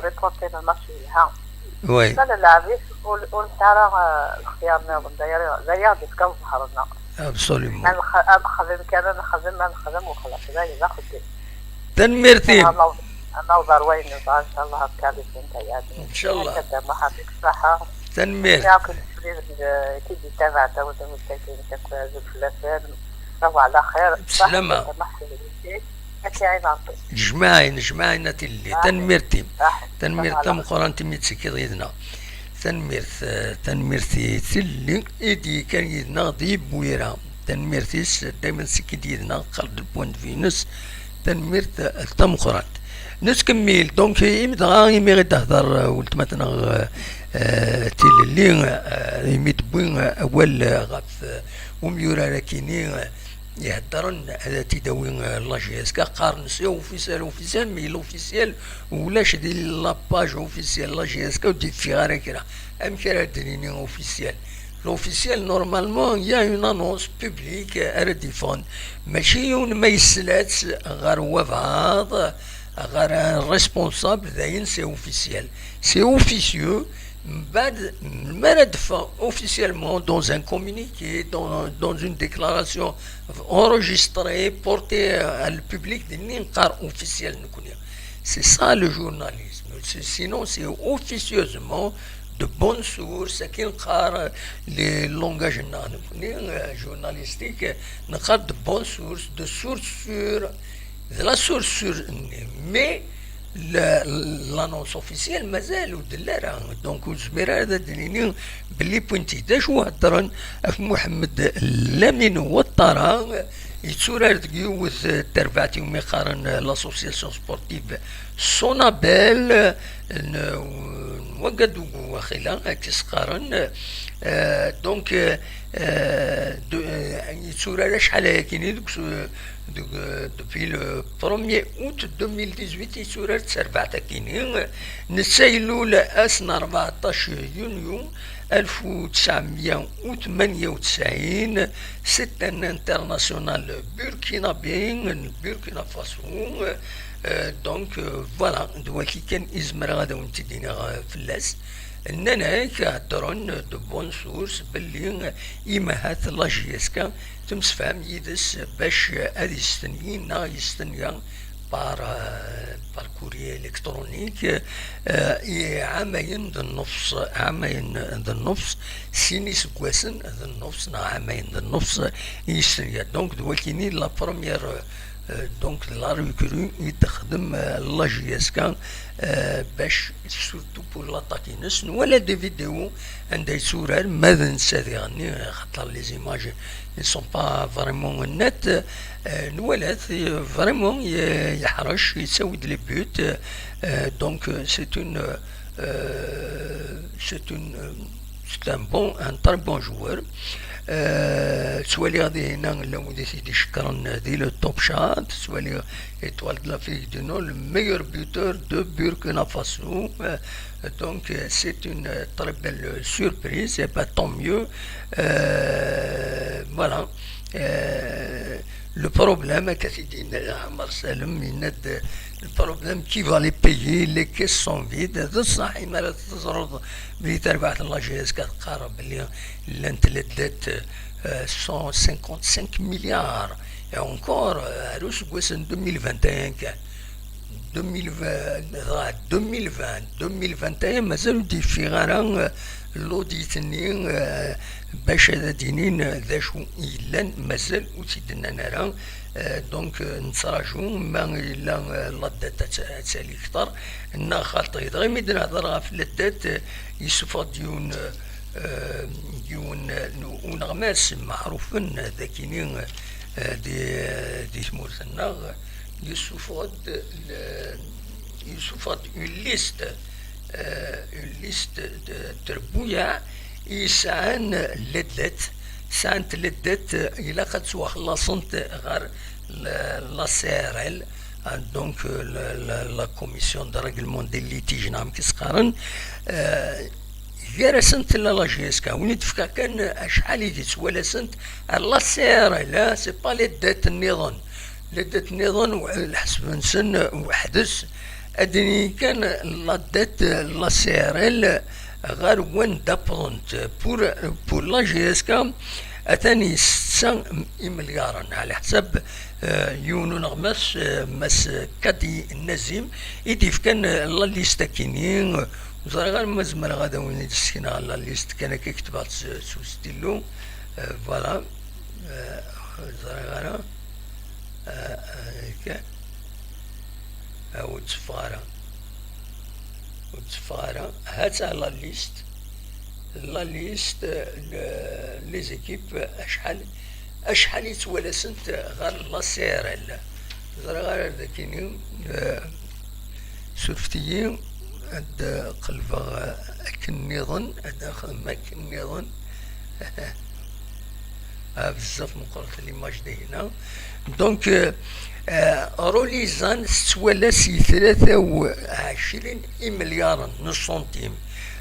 reporter lmatch yelha. Oui. Ma lɛeb-is ur, ur nesɛi ara, eh, lextyar nniḍen. D aya, d aya ad yefk zzher-nneɣ. Absolument. Ad nex-, ad nexdem kan, ad nexdem, ad nexdem u xlaṣ. D aya, d axeddim. Tanemmirt-im. Ad naweḍ, ad naweḍ ar wayen nebɣa ncallah, akka di sin tayat. Ncallah. Akka d Muḥ, yɛṭik ṣṣeḥḥa. Tanemmirt. Yakk lefrid, eh, ki d-yettabaɛ ddaw tawit-agi, nekk akk azul fell-asen. Ṛabu ɛla xir. Bselama. Akka i Ṛebbi. Jmaɛin, jmaɛin a tilli. Tanemmirt-im. Tanemmirt tameqqrant imi d-tekkiḍ yid-neɣ. Tanemmirt, eh, tanemmirt i tilli i d-yekkan yid-neɣ di Bwira. Tanemmirt-is, daymen tekki-d yid-neɣ, teqqar-d le point de vue-ines. Tanemmirt, eh, tameqqrant. Nettkemmil, donc, imi dɣa, imi i d-tehder, eh, weltma-tneɣ, eh, eh, Tilelli, eh, imi d-tewwi, eh, awal, eh, ɣef, eh, umyurar akini, eh, iheddren, ad t-id-awi, eh, la J S K, qqaren c'est officiel, officiel, mais l'officiel, ulac di la page officielle la J S K, ur d-yeffiɣ ara kra. Amek ara d-nini officiel? L'officiel, normalement, il y a une annonce publique, eh, ara d-yeffɣen. Mačči yiwen ma yesla-tt ɣer wabɛaḍ, ɣer un responsable, dayen c'est officiel. C'est officieux, mbaɛd, mi ara d-teffeɣ officiellement dans un communiqué, dans, dans une déclaration enregistrée, portée à le public, d-nni neqqar officiel nekni. C'est ça le journalisme. C'est, sinon, c'est officieusement de bonnes sources, akken neqqar le langage-nneɣ nekni, euh, journalistique, neqqar de bonnes sources, de sources sûres, de la source sûre, mais la, l'annonce officielle mazal ur d-telli ara. Donc ur nezmir ara ad d-nini belli wwin-t-id. D acu heddren ɣef Muḥemmed Lamin Waṭṭara, yetturar deg yiwet n terbaɛt iwumi qqaren l'association sportive Sonabel n, n Wagadugu, waxila, akka i s-qqaren. Euh, donc, euh, euh, de, euh, yetturar acḥal ayakini deg, deg, euh, depuis le premier août deux mille dix-huit, yetturar d terbaɛt akini. Netta ilul ass n rbeɛṭac yunyu alef u tesɛemya u tmanya u tesɛin, c'est un international burkinabé, n Burkina Faso. Euh, donc, euh, voilà, d waki kan i zemreɣ ad awen-t-id-iniɣ, euh, fell-as. Nnan-ak, heddren de bonnes sources belli, euh, imahat la J S K temsefham yid-s bac, euh, ad yestenyi neɣ yestenya par, euh, par courrier électronique, euh, i ɛamayen d nnefs, ɛamayen d nnefs, sin iseggasen d nnefs neɣ ɛamayen d nnefs i yestenya. Donc, d wakini la première, euh, euh, donc, la recrue i d-texdem, euh, la J S K, euh, bac surtout pour l'attaque-ines. Nwala des vidéos anda yetturar, ma d netta diɣenni, xaṭer les images ne sont pas vraiment nettes. Euh, nwala-t, euh, vraiment, ye-, yeḥrec, yettawi-d les buts. Euh, donc, euh, c'est une, euh, c'est une, euh, c'est un bon, un très bon joueur. Euh, ttwaliɣ dihin llan wid i t-id-icekkren di le Top Shot, ttwaliɣ Étoile de l'Afrique du Nord, le meilleur buteur de Burkina Faso. Euh, donc, euh, c'est une, euh, très belle surprise, et ben, tant mieux. Euh, voilà. Euh, le problème, akka t-id-yenna Ɛmer Salem, yenna-d, le problème, qui va les payer, les caisses sont vides. D ṣṣeḥ, imi ara teẓreḍ belli tarbaɛt n la J S K teqqar belli llant les dettes, euh, cent cinquante-cinq milliards. Et encore, euh, ar useggas n deux mille vingt et un kan. Deux mille vingt, dɣa deux mille vingt, deux mille vingt et un, mazal ur d-yeffiɣ ara, euh, l'audit-nni, euh, bac ad d-inin, euh, d acu yellan, mazal ur tt-id-nnan ara. Euh, donc, euh, nettraǧu ma yella, euh, la dette ad t-, ad tali kter, neɣ xaṭi. Dɣa mi d-nehder ɣef la dette, euh, yessufeɣ-d yiwen, euh, euh, yiwen, euh, n uneɣmas meɛrufen, euh, d akini, euh, di, di tmurt-nneɣ, yessufeɣ-d le-, yessufeɣ-d une liste, euh, une liste de, de trebbuyaɛ i yesɛan la dette, sɛant la dette, ilaq ad ttwaxellasent ɣer la, la C R L, hein, donc, euh, la, la, la commission de règlement des litiges, neɣ amek i s-qqaren, euh, Gar-asent tella la J S K. Win i d-fkeɣ kan acḥal i d-yettwalasent, la C R L, c'est pas les dettes nniḍen. Les dettes nniḍen, lḥesb-nsen weḥd-s, ad d-nini kan la dette, la C R L, ɣer wanda wwḍent. Pour, pour la J S K, atan yessetta imelyaṛen, ɛla ḥsab, eh, yiwen uneɣmas, eh, Mass Kadi Nazim, i d-yefkan, eh, la liste akini. Ur ẓriɣ ara ma zemreɣ ad awen-id-ssekneɣ la liste kan akka, ketbeɣ-tt s, s ustilu. Eh, voilà. Eh, ur ẓriɣ ara. Eh, eh, kan. Ah, ur d-teffeɣ ara. Ur d-teffeɣ ara. Ha-tt-a la liste. La liste, le-, les équipes, acḥal, acḥal i ttwalasent ɣer la C R L. Ẓriɣ ara d akini, eh, surfet-iyi, ad qelbeɣ, eh, akken nniḍen, ad axdem akken nniḍen. Ah, bezzaf meqqret l'image dihina. Donc, euh, euh, Rolizan tettwalas i tlata u ɛecrin imelyaṛen n ṣṣuntim.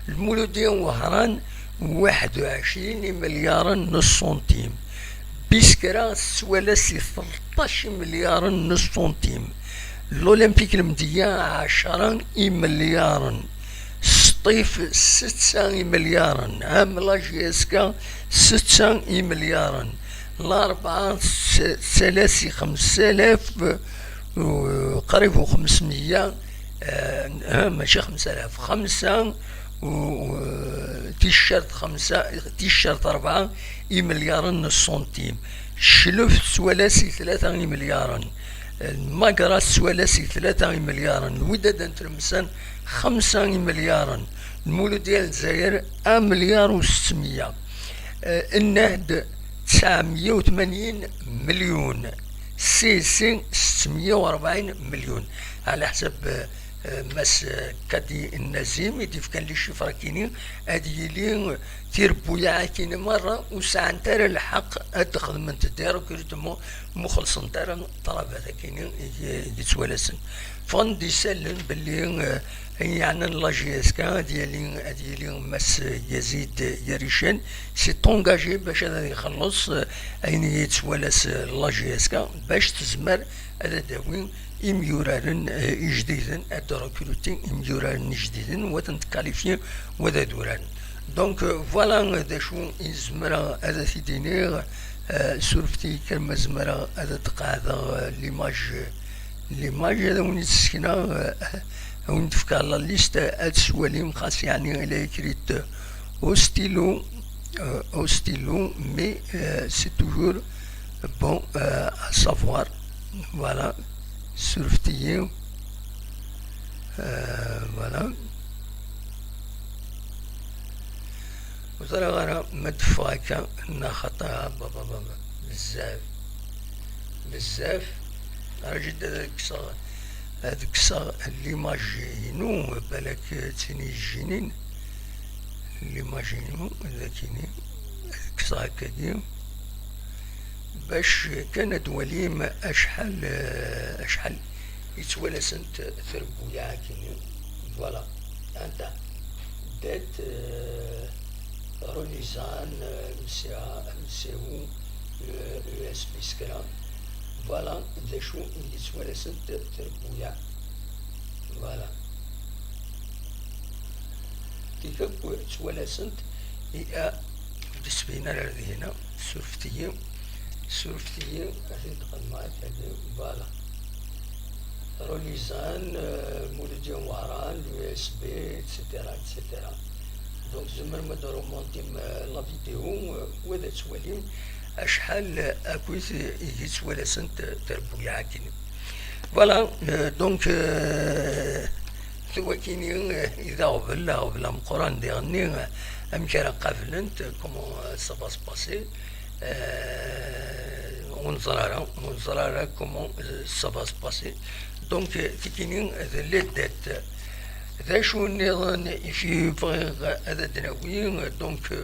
Lmuludi Wehran, waḥed u ɛecrin imelyaṛen n ṣṣuntim. Biskra tettwalas i tleṭṭac imelyaṛen n ṣṣuntim. L'Olympique Lmedya, ɛecra imelyaṛen. Sṭif, setta imelyaṛen. Am la J S K, setta imelyaṛen. Larebɛa, s-, tettalas i xemsa alaf, u-, qrib u xemsmeyya, eh, eh, mačči xemsa alaf, xemsa u, u, ticcert xemsa, ticcert rebɛa imelyaṛen n ṣṣuntim. Cclef tettwalas i tlata imelyaṛen. Lmagra tettwalas i tlata imelyaṛen. Lwidad n Tlemsan, xemsa imelyaṛen. Lmuludya n Lezzayer, amelyar u settmeyya. Eh, Nnehd, tesɛemya u tmanyin melyun. C S C, settmeyya u rebɛin melyun. Ɛla ḥsab, eh, eh, Mass, eh, Kadi Nazim i d-ifkan les chiffres akini, ad yili tirebbuyaɛ akini merra ur sɛant ara lḥeqq ad d-xedment des recrutements ma ur xellṣent ara ṭṭlaba-t akini i, i yettwalasen. Ffɣen-d isallen belli, eh, ayen yeɛnan la J S K ad yali, ad yili Mass Yazid Yarican, s'est engagé bac ad ixelleṣ, eh, ayen i yettwalas, eh, la J S K, bac tezmer ad d-tawi imyuraren, eh, ijdiden, ad d-recruter imyuraren ijdiden, wa ad ten-tkalifyi, wa ad uraren. Donc, euh, voilà, euh, d acu i zemreɣ ad t-id-iniɣ, euh, surfet-iyi kan ma zemreɣ ad d-qeɛdeɣ, euh, l'image, l'image, ad awen-id-ssekneɣ, euh, ad awen-d-fkeɣ la liste, ad s-twalim, xas yeɛni elle est écrite au stylo, euh, au stylo, mais, euh, c'est toujours bon, euh, à savoir. Voilà, surfet-iyi. Euh, voilà. Ur ẓriɣ ara ma d-teffeɣ akka, neɣ xaṭi, ah, baba, baba, bezzaf, bezzaf. Rǧu-d ad kkseɣ, ad kkseɣ l'image-inu, balak d tin yejjinin. L'image-inu, d akini, ad kkseɣ akkagi. Bac kan ad twalim acḥal, eh, acḥal i ttwalasent trebbuyaɛ akini. Voilà. Anta? Dette, eh, Rolizan, eh, M C A, M C U, eh, U S P Skra. Voilà d acu i yettwalasent trebbuyaɛ. Voilà. Tif akk ttwalasent i, a, ur d-sbin ara ar dihina, surfet-iyi, surfet-iyi, ad t-id-qelmeɣ akkagi, voilà. Rolizan, euh, Muludya Wehran, U S B, et cetera, et cetera. Donc, tzemrem ad d-remontim, euh, la vidéo, euh, u ad twalim acḥal akkit i yettwalasent trebbuyaɛ-agi. Voilà, euh, donc, euh, d wakini, euh, i d aɣbel, aɣbel ameqqran diɣenni, euh, amek ara qablent, comment, euh, ça va se passer, euh, ur neẓri ara, ur neẓri ara comment, euh, ça va se passer. Donc, euh, tikini, euh, d les dettes. D acu nniḍen i bɣiɣ ad d-nawi, donc, euh,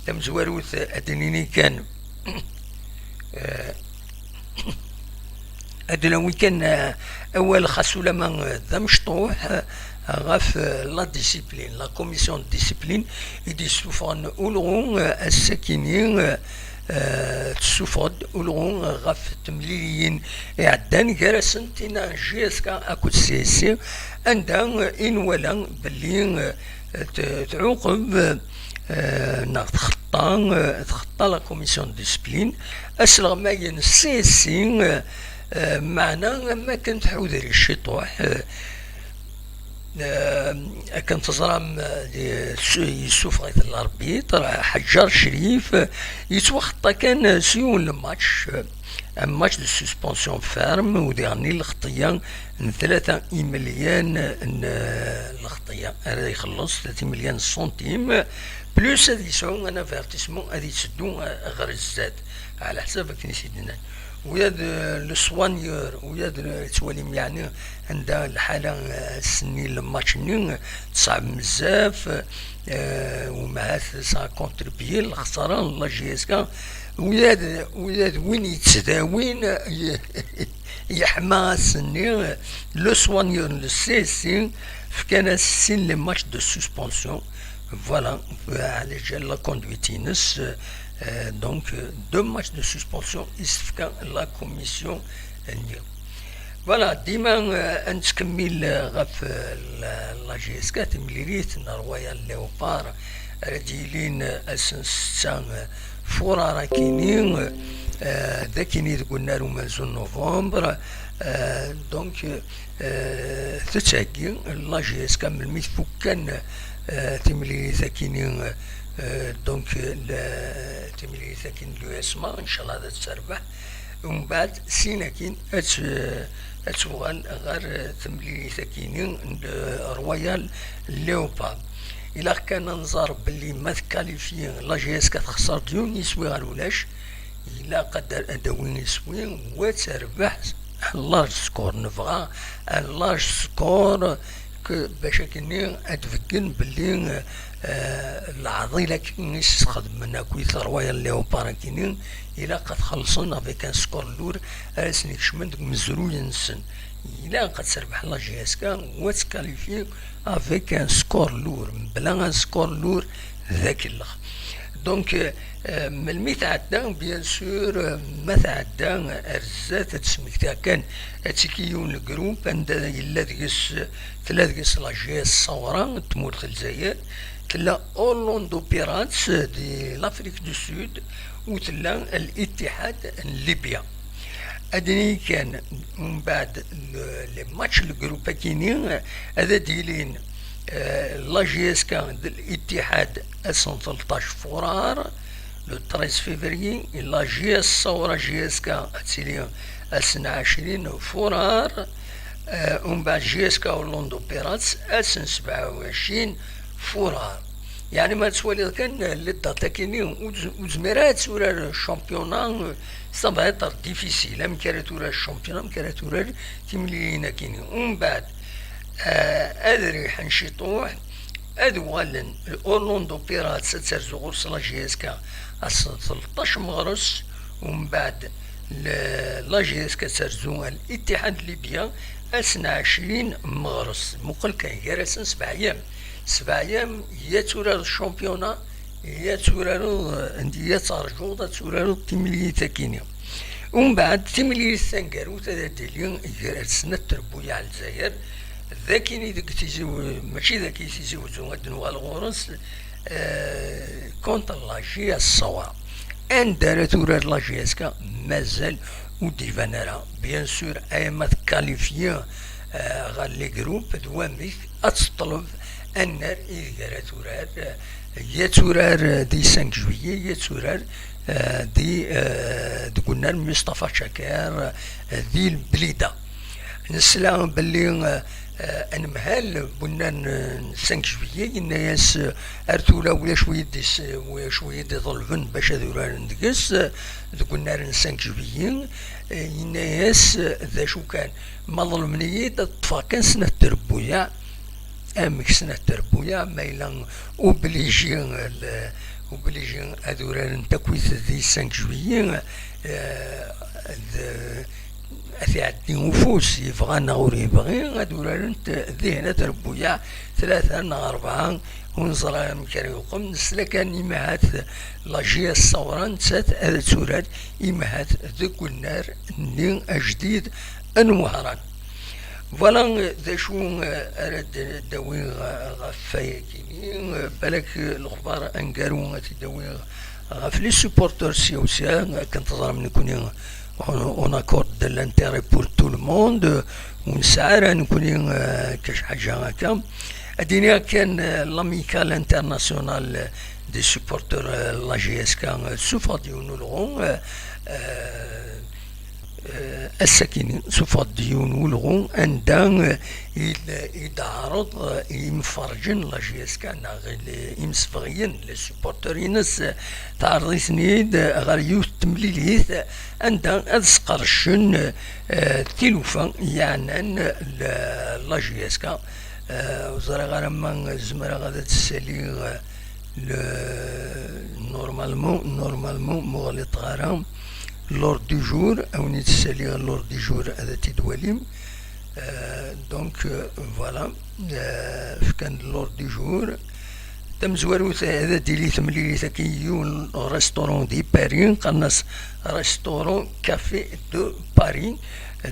tamezwarut ad d-nini kan, euh, ad d-nawi kan, euh, awal xas ulama, euh, d amecṭuḥ, euh, ɣef, eh, la discipline, la commission de discipline, i d-yessufɣen ulɣu, eh, ass-akini, eh, eh, tessufɣ-d ulɣu ɣef temliliyin iɛeddan, gar-asent tina J S K akked C S C, anda, eh, i nwala belli, eh, t-, tɛuqeb, eh, neɣ txeṭṭa, eh, txeṭṭa la commission de discipline asleɣmay n C S C, eh, eh, meɛna am akken tḥuder ciṭuḥ, eh, eh, akken teẓram, eh, yessufeɣ-it l'arbitre, Ḥeǧǧar Crif, eh, yettwaxeṭṭa kan, eh, s yiwen n match, eh, un match de suspension ferme, u diɣen i lxeṭṭya n tlata imelyan n, eh, lxeṭṭya ara ixelleṣ, tlata imelyan n ṣṣuntim, plus ad yesɛu un avertissement ad yetteddu, eh, ɣer zdat, ɛla ḥsab akken i s-id-nnan. Ula d, eh, le soigneur, ula d, eh, tettwalim yeɛni anda lḥala, eh, ass-nni n lmatch-nni, eh, teṣɛeb bezzaf, eh, u mahat ça a contribué lexsara n la J S K, ula d, ula d win yettdawin, eh, yeḥma ass-nni, eh, le soigneur n le C S C, fkan-as sin les matchs de suspension. Voilà, ɛla ǧal la conduite-ines, euh, donc, euh, deux matchs de suspension i s-tefka la commission-nni. Voilà, dima, euh, ad nettkemmil, euh, ɣef, euh, la, la J S K, timlilit n Royal Léopard, ara d-yilin, euh, ass n ssetta, euh, furar akini, euh, d akini deg unnar umenzu n novembre, euh, donc, euh, Eh, tettheggi la J S K melmi tfuk kan, eh, timlilit akini, eh, donc, le, timlilit akini n l'U S M A, inchallah ad terbeḥ. Umbeɛd, sin akin, ad t-, ad tuɣal ɣer, eh, temlilit akini n, eh, Royal Léopard. Ilaq kan ad nẓer belli ma tkalifyi la J S K texṣer-d yiwen iswi ɣer ulac, ilaq ad, ad d-tawi iswi, u ad terbeḥ un large score. Nebɣa un large score, que bac akkenni ad d-beggen belli, eh, leɛḍil akken i s-sxedmen akkit Royal Léopard akini, ilaq ad xellṣen avec un score lourd ara sen-ikecmen deg umezruy-nsen. Ilaq ad terbeḥ la J S K, u ad tkalifyi avec un score lourd. Mebla un score lourd, d akellex. Donc, euh, melmi tɛedda, bien sûr, euh, ma tɛedda ar zdat, ad d-smektiɣ kan, ad tiki yiwen n groupe anda yella deg-s, tella deg-s la J S Sawra n tmurt n Lezzayer, tella Orlando Pirates di l'Afrique du Sud, u tella Al-Ittihad n Libya. Ad nini kan, umbeɛd, le, les matchs, le groupe akini, ad d-ilin, eh, la J S K d Al-Ittihad ass n tleṭṭac furar, le treize février, la J S Sawra J S K ad tili ass n ɛecrin furar, eh, umbeɛd J S K Orlando Pirates ass n sebɛa u ɛecrin furar. Yeɛni ma tettwaliḍ kan, eh, le date akini, ur tez-, ur tezmir ara ad turar championnat, eh, ça va être difficile. Amek ara turar championnat, amek ara turar timlilin akini. Umbeɛd, eh, ad riḥen ciṭuḥ, ad uɣalen Orlando Pirates ad terzu ɣur-s la J S K ass n tleṭṭac meɣres, umbeɛd le-, la J S K ad terzu Al-Ittihad Libya ass n ɛecrin meɣres. Muqel kan, gar-asen sebɛa yam. Sebɛa yam, ya turar championnat, ya turareḍ, ya terǧuḍ ad turareḍ timlilit akini. Umbeɛd, timlilit taneggarut ad d-tili gar snat trebbuyaɛ n Lezzayer, d akini deg Tizi W-, mačči d aki Tizi Wezzu, ad d-nuɣal ɣur-s, eh, contre la J S Sawra. Anda ara turar la J S K, mazal ur d-iban ara. Bien sûr, ayama tkalifyi, eh, ɣer les groupes, d wamek ad teṭleb annar ideg ara turar, eh, ya turar, eh, di cinq juillet, ya turar, eh, di, eh, deg unnar Mustafa Caker, eh, di Blida. Nesla belli, eh, eh, anemhal n unnar n, n cinq juillet yenna-yas, eh, ar tura ulac wi d-is-, ulac wi d-iḍelben bac ad uraren deg-s, eh, deg unnar n cinq juillet, eh, yenna-yas, eh, d acu kan, ma ḍelmen-iyi-d ad ṭṭfeɣ kan snat trebbuyaɛ, amek snat trebbuyaɛ, ma yella obligé, le, obligé ad urarent akkit di cinq juillet, eh, d, ad t-iɛeddi ufus, yebɣa neɣ ur yebɣi, ad urarent dihin at Rebbuyaɛ, tlata neɣ rebɛa, ur neẓri amek ara yuqem. Nesla kan imahat la J S Ṣawra nettat ad turar imahat deg unnar-nni ajdid n Wehran. Voilà d acu, eh, ara d-, d-awiɣ, eh, ɣef wayagi-nni. Eh, balak, eh, lexbar aneggaru ad t-id-awiɣ ɣef les supporters sya u sya, akken teẓram nekkni on, on accorde de l'intérêt pour tout le monde, ur nesɛi ara nekkni, eh, kac ḥaǧa akka. Ad d-iniɣ kan, eh, l'Amicale Internationale des Supporters, eh, la J S K, eh, tessufeɣ-d yiwen n ulɣu, eh, eh, eh, ass-akini, tessufeɣ-d yiwen n ulɣu anda, eh, i d-, i d-teɛreḍ, eh, imferrǧen n la J S K neɣ l-, imsebɣiyen, les supporters-ines, eh, teɛreḍ-iten-id, eh, ɣer yiwet n temlilit, eh, anda ad sqercen, eh, tilufa yeɛnan, eh, la, la J S K. Eh, ur ẓriɣ ara ma zemreɣ ad d-ssaliɣ, eh, le, normalement, normalement, ma ur ɣliṭeɣ ara, l'ordre du jour, ad wen-id-ssaliɣ l'ordre du jour, ad t-id-twalim. Euh, donc, euh, voilà, euh, fkan-d l'ordre du jour. Tamezwarut, ad d-tili temlilit-agi yiwen restaurant di Paris, qqaren-as restaurant Café de Paris.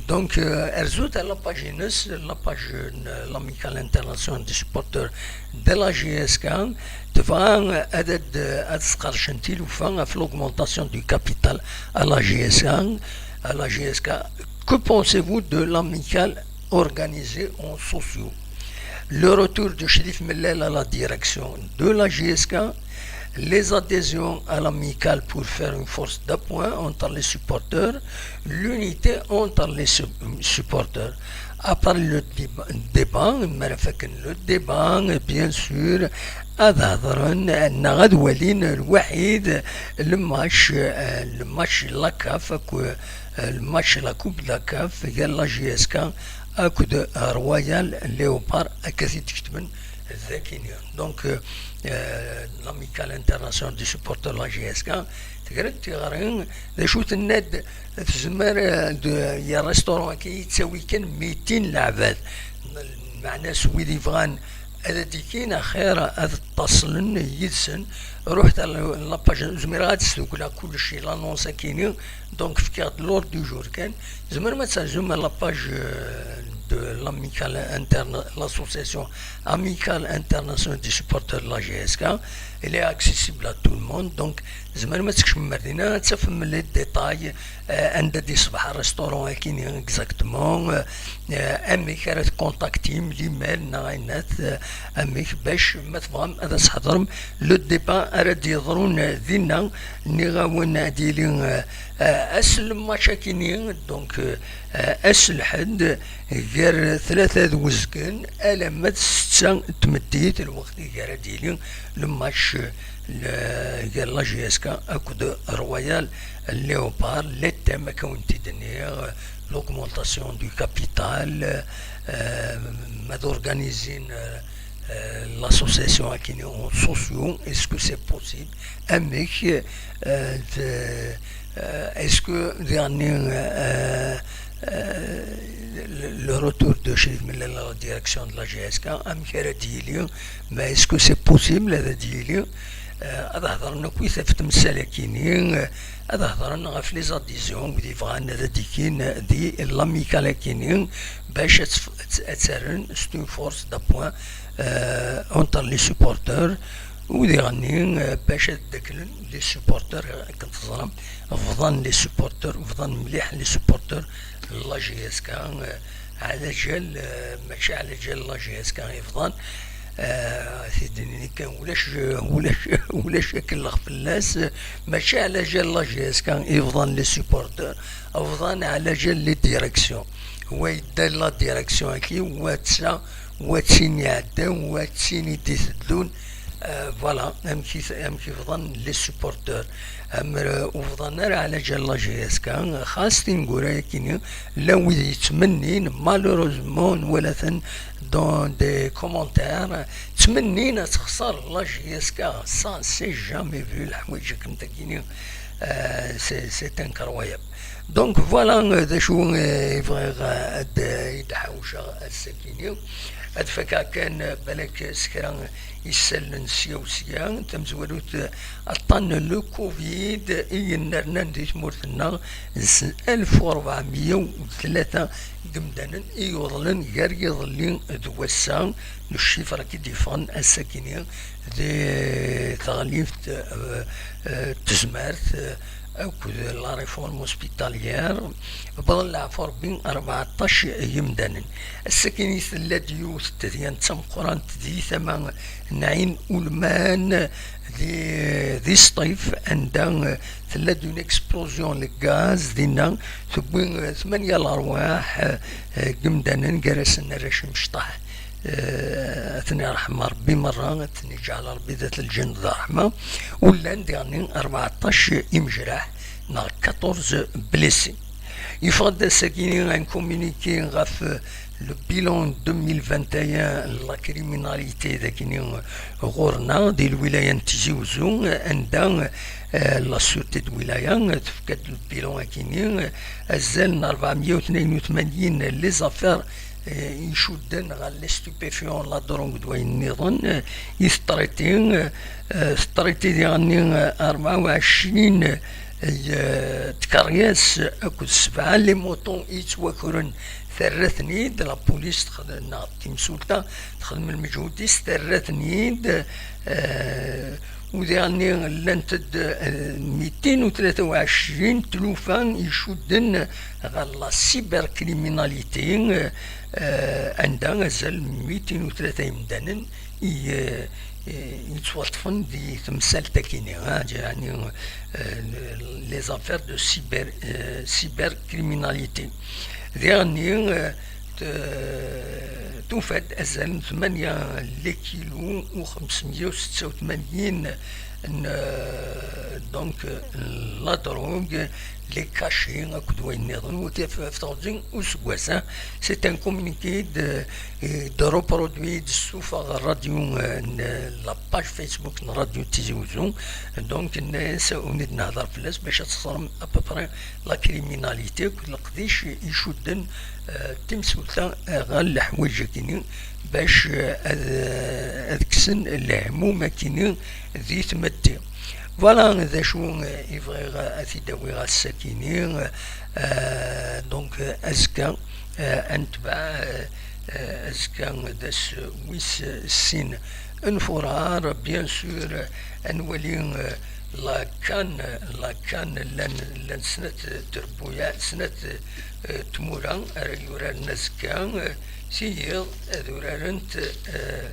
Donc, euh, rzumt ar la page-ines, la page n l'Amicale Internationale des Supporters de la J S K. Tebɣa ad, ad, ad sqercen tilufa ɣef l'augmentation du capital à la J S K, à la J S K. Que pensez-vous de l'Amicale organisée en sociaux ? Le retour de Cherif Mellal à la direction de la J S K, les adhésions à l'Amicale pour faire une force d'appoint entre les supporters, l'unité entre les su-, supporters. Après le déba-, débat, mi ara faken le débat, bien sûr, ad hedren neɣ ad walin lwaḥid le match, euh, le match la CAF, euh, le match la Coupe de la CAF, gar la J S K akked Royal Léopard, akka i t-id-ketben dagi-nni. Donc, euh, euh, l'Amicale Internationale des Supporters de la J S K, tegra-d tiɣri, d acu tenna-d, tezmer, euh, d, ya restaurant-agi yettawi kan mitin leɛbad. Meɛna-s wid yebɣan ad d-ikin, axir ad ṭṭaslen yid-sen. Ruḥet ar la page, zmireɣ ad d-sdukleɣ kullec i l'annonce-agi-nni, donc fkiɣ-d l'ordre du jour kan. Tzemrem ad terzum ar la page, euh, de l'Amicale Interna-, l'association Amicale Internationale des Supporters de la J S K. Elle est accessible à tout le monde, donc tzemrem ad tkecmem ar dinna, ad tafem les détails, euh, anda d-iṣbeḥ restaurant-agi-nni exactement, euh, euh, amek ara tkontaktim, l'email neɣ ayen, euh, amek bac ma tebɣam ad as-tḥeḍrem le débat ara d-yeḍrun dinna. Nniɣ-awen ad yili, euh, euh, ass n le match-agi-nni, donc, euh, euh, ass n lḥedd, gar tlata d uzgen alamma d ssetta n tmeddit, lweqt i ara d-yili le match, le, gar la J S K akked Royal Léopard. Les thèmes, akka wen-t-id-nniɣ, l'augmentation du capital, euh, ma d organizin, euh, euh, l'association-agi-nni en sociaux, est-ce que c'est possible ? Amek, euh, de, euh, est-ce que diɣenni, euh, euh, le, le retour de Cherif Mellal à la direction de la J S K, amek ara d-yili, mais est-ce que c'est possible ad d-yili, euh, ad hedren akk i taf temsal-agi-nni, euh, ad hedren ɣef les adhésions, wid yebɣan ad d-ikin di l'Amicale-agi-nni, bac ad tf-, ad, ad terren, c'est une force d'appoint, euh, entre les supporters, u diɣenni, euh, bac ad ddaklen les supporters, akken teẓram, bḍan les supporters, bḍan mliḥ les supporters n la J S K, euh, ɛla jal, euh, mačči ɛla jal la J S K i bḍan, euh, tidnin kan ulac, ulac, ulac akellex fell-as, euh, mačči ɛla jal la J S K i bḍan les supporters, bḍan ɛla jal les directions. Wa yedda la direction-agi, wa d ta, wa d tin iɛeddan, wa d tin i d-iteddun. Euh, voilà, amek i t- amek i bḍan les supporteurs. Amer ur bḍan ara ɛla ǧal la J S K, xas tineggura-yakini, llan wid yettmennin, malheureusement, nwala-ten dans des commentaires, ttmennin ad texṣer la J S K. Ça, c'est jamais vu, leḥwayeǧ akken takini, euh, c'est c'est incroyable. Donc voilà, euh, d acu, euh, i bɣiɣ, euh, ad, euh, i d-ḥawceɣ ass-agi-ni. Ad fakeɣ kan, euh, balak s kra isallen sya u sya. Tamezwarut, euh, aṭṭan n le covid i yennernan di tmurt-nneɣ, s alef u rebɛemya u tlata n yimdanen i yuḍnen gar yiḍelli d wass-a, le chiffre i d-yeffɣen ass-agi-ni di teɣlift, euh, euh, n tezmert, euh, akked la réforme hospitalière, bḍan leɛfu Rebbi rbeɛṭac yimdanen. Ass-agi tella-d yiwet n tedyant d tameqqrant di tama n Ɛin Ulman, di, di Sṭif, anda, euh, tella-d une explosion n gaz dinna, tewwi, euh, tmanya lerwaḥ, euh, n yimdanen, gar-asen arrac imecṭaḥ. Eh, ad ten-irḥem Rebbi merra, ad ten-iǧɛel Rebbi dat lǧenn d ṛṛeḥma. U llan diɣen rbeɛṭac imejraḥ neɣ quatorze blessés. Yeffeɣ-d ass-agi un communiqué ɣef, eh, le bilan deux mille vingt et un n la criminalité dagini, eh, ɣur-neɣ di lwilaya n Tizi Uzzu, eh, anda, eh, la sûreté de wilaya, eh, tefka-d le bilan-agi-ni, eh, azal n rebɛemya u tnayen u tmanyin les affaires eh, icudden ɣer les stupéfiants, la drogue d wayen nniḍen, eh, i teṭriti, eh, eh, teṭriti diɣen-nni, eh, rebɛa u ɛecrin, eh, tkeryas akked sebɛa les motos i yettwakren, terra-ten-id la police, texd-, neɣ timsulta, texdem lmeǧhud-is, terra-ten-id, eh, U diɣen-nni llant-d, eh, mitin u tlata u ɛecrin tlufa icudden ɣer la cybercriminalité, eh, anda azal mitin u tlata imdanen i, eh, eh, yettwaṭṭfen di temsalt-agi-nni, ah, yeɛni, eh, les affaires de cyber, eh, cybercriminalité. Diɣen-nni, eh, t-, tufa-d azal n tmanya les kilos u xemsemya u setta u tmanyin n, euh, donc, n la drogue, les cachets akked wayen nniḍen, u tif ɣef teɣzi useggas, hein. C'est un communiqué de, de reproduit, d-ssufeɣ ɣer radio, euh, n la page Facebook n Radio Tizi Uzzu. Donc, yenna-yas, ur d-nehder fell-as bac ad teẓrem à peu près la criminalité akked leqdic icudden, eh, timsulta, eh, ɣer leḥwayeǧ-agi-nni bac, eh, ad, eh, ad kksen lehmum-agi-nni di tmetti. Voilà d acu, eh, i bɣiɣ ad t-id-awiɣ ass-agi-nni. Eh, donc, eh, azekka, eh, ad netbeɛ, eh, eh, azekka d ass wis sin n furar, bien sûr, ad nwali, eh, la CAN, la CAN, llan, llan snat trebbuyaɛ, snat, eh, tmura ara yuraren azekka, eh, si yiḍ ad urarent, eh,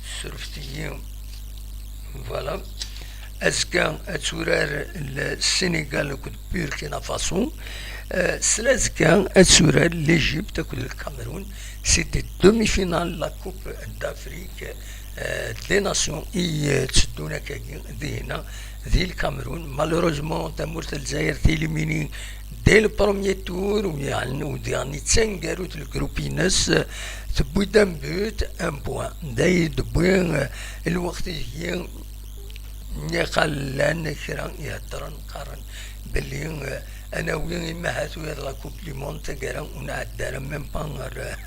surfet-iyi. Voilà. Azekka ad turar le Sénégal akked Burkina Faso. Eh, s lazekka ad turar l'Égypte akked le Cameroun. C'est des demi-finales la Coupe d'Afrique, eh, des Nations i, eh, tteddun akkagi dihina di Lkamerun. Malheureusement, tamurt n Lezzayer tilimini dès le premier tour, u yeɛni, u diɣen d taneggarut n lgrup-ines, tewwi-d un but, un point. D ay d-tewwi, eh, lweqt-agi, niqal llan kra iheddren, qqaren belli, eh, ad nawi imahat wiyaḍ la Coupe du Monde taggara ur nɛedda ara même pas ɣer,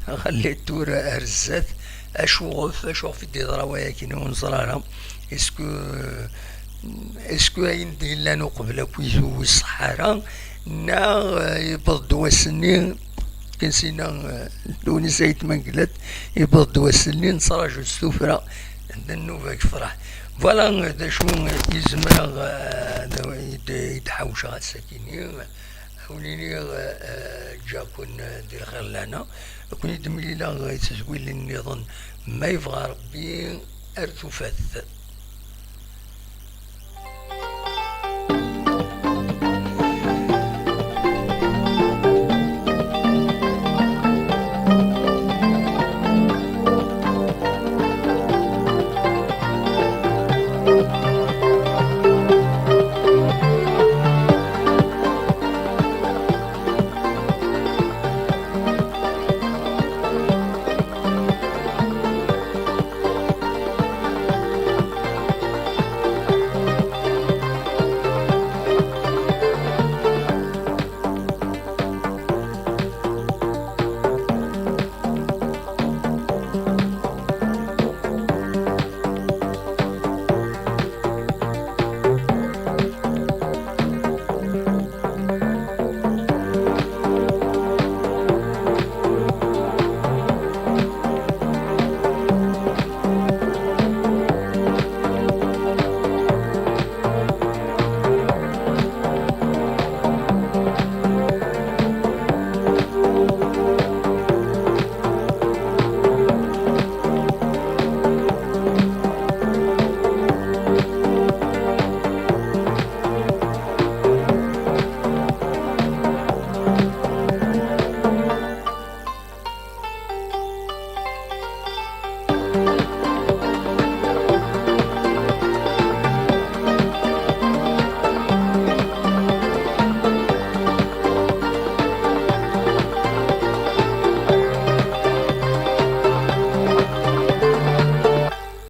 ɣer les tours ar zdat. Acuɣef, acuɣef i d-yeḍra wayagi ur neẓri ara? Est-ce que, est-ce que ayen d-yellan uqbel akk ur iṣeḥḥa ara, neɣ, eh, yewweḍ-d wass-nni, akken sina, eh, Lewnis Ayt Mengellat, yewweḍ-d wass-nni, nettraǧu s tuffra d nnuba deg yefraḥ. Voilà d acu i zemreɣ, eh, ad, i d-, i d-ḥawceɣ ass-agi-nni. Ad wen-iniɣ, eh, ǧǧiɣ-ken, eh, di lxir lehna. Ad ken-id-mlileɣ, eh, i tezwilin nniḍen, ma yebɣa Rebbi, ar tufat.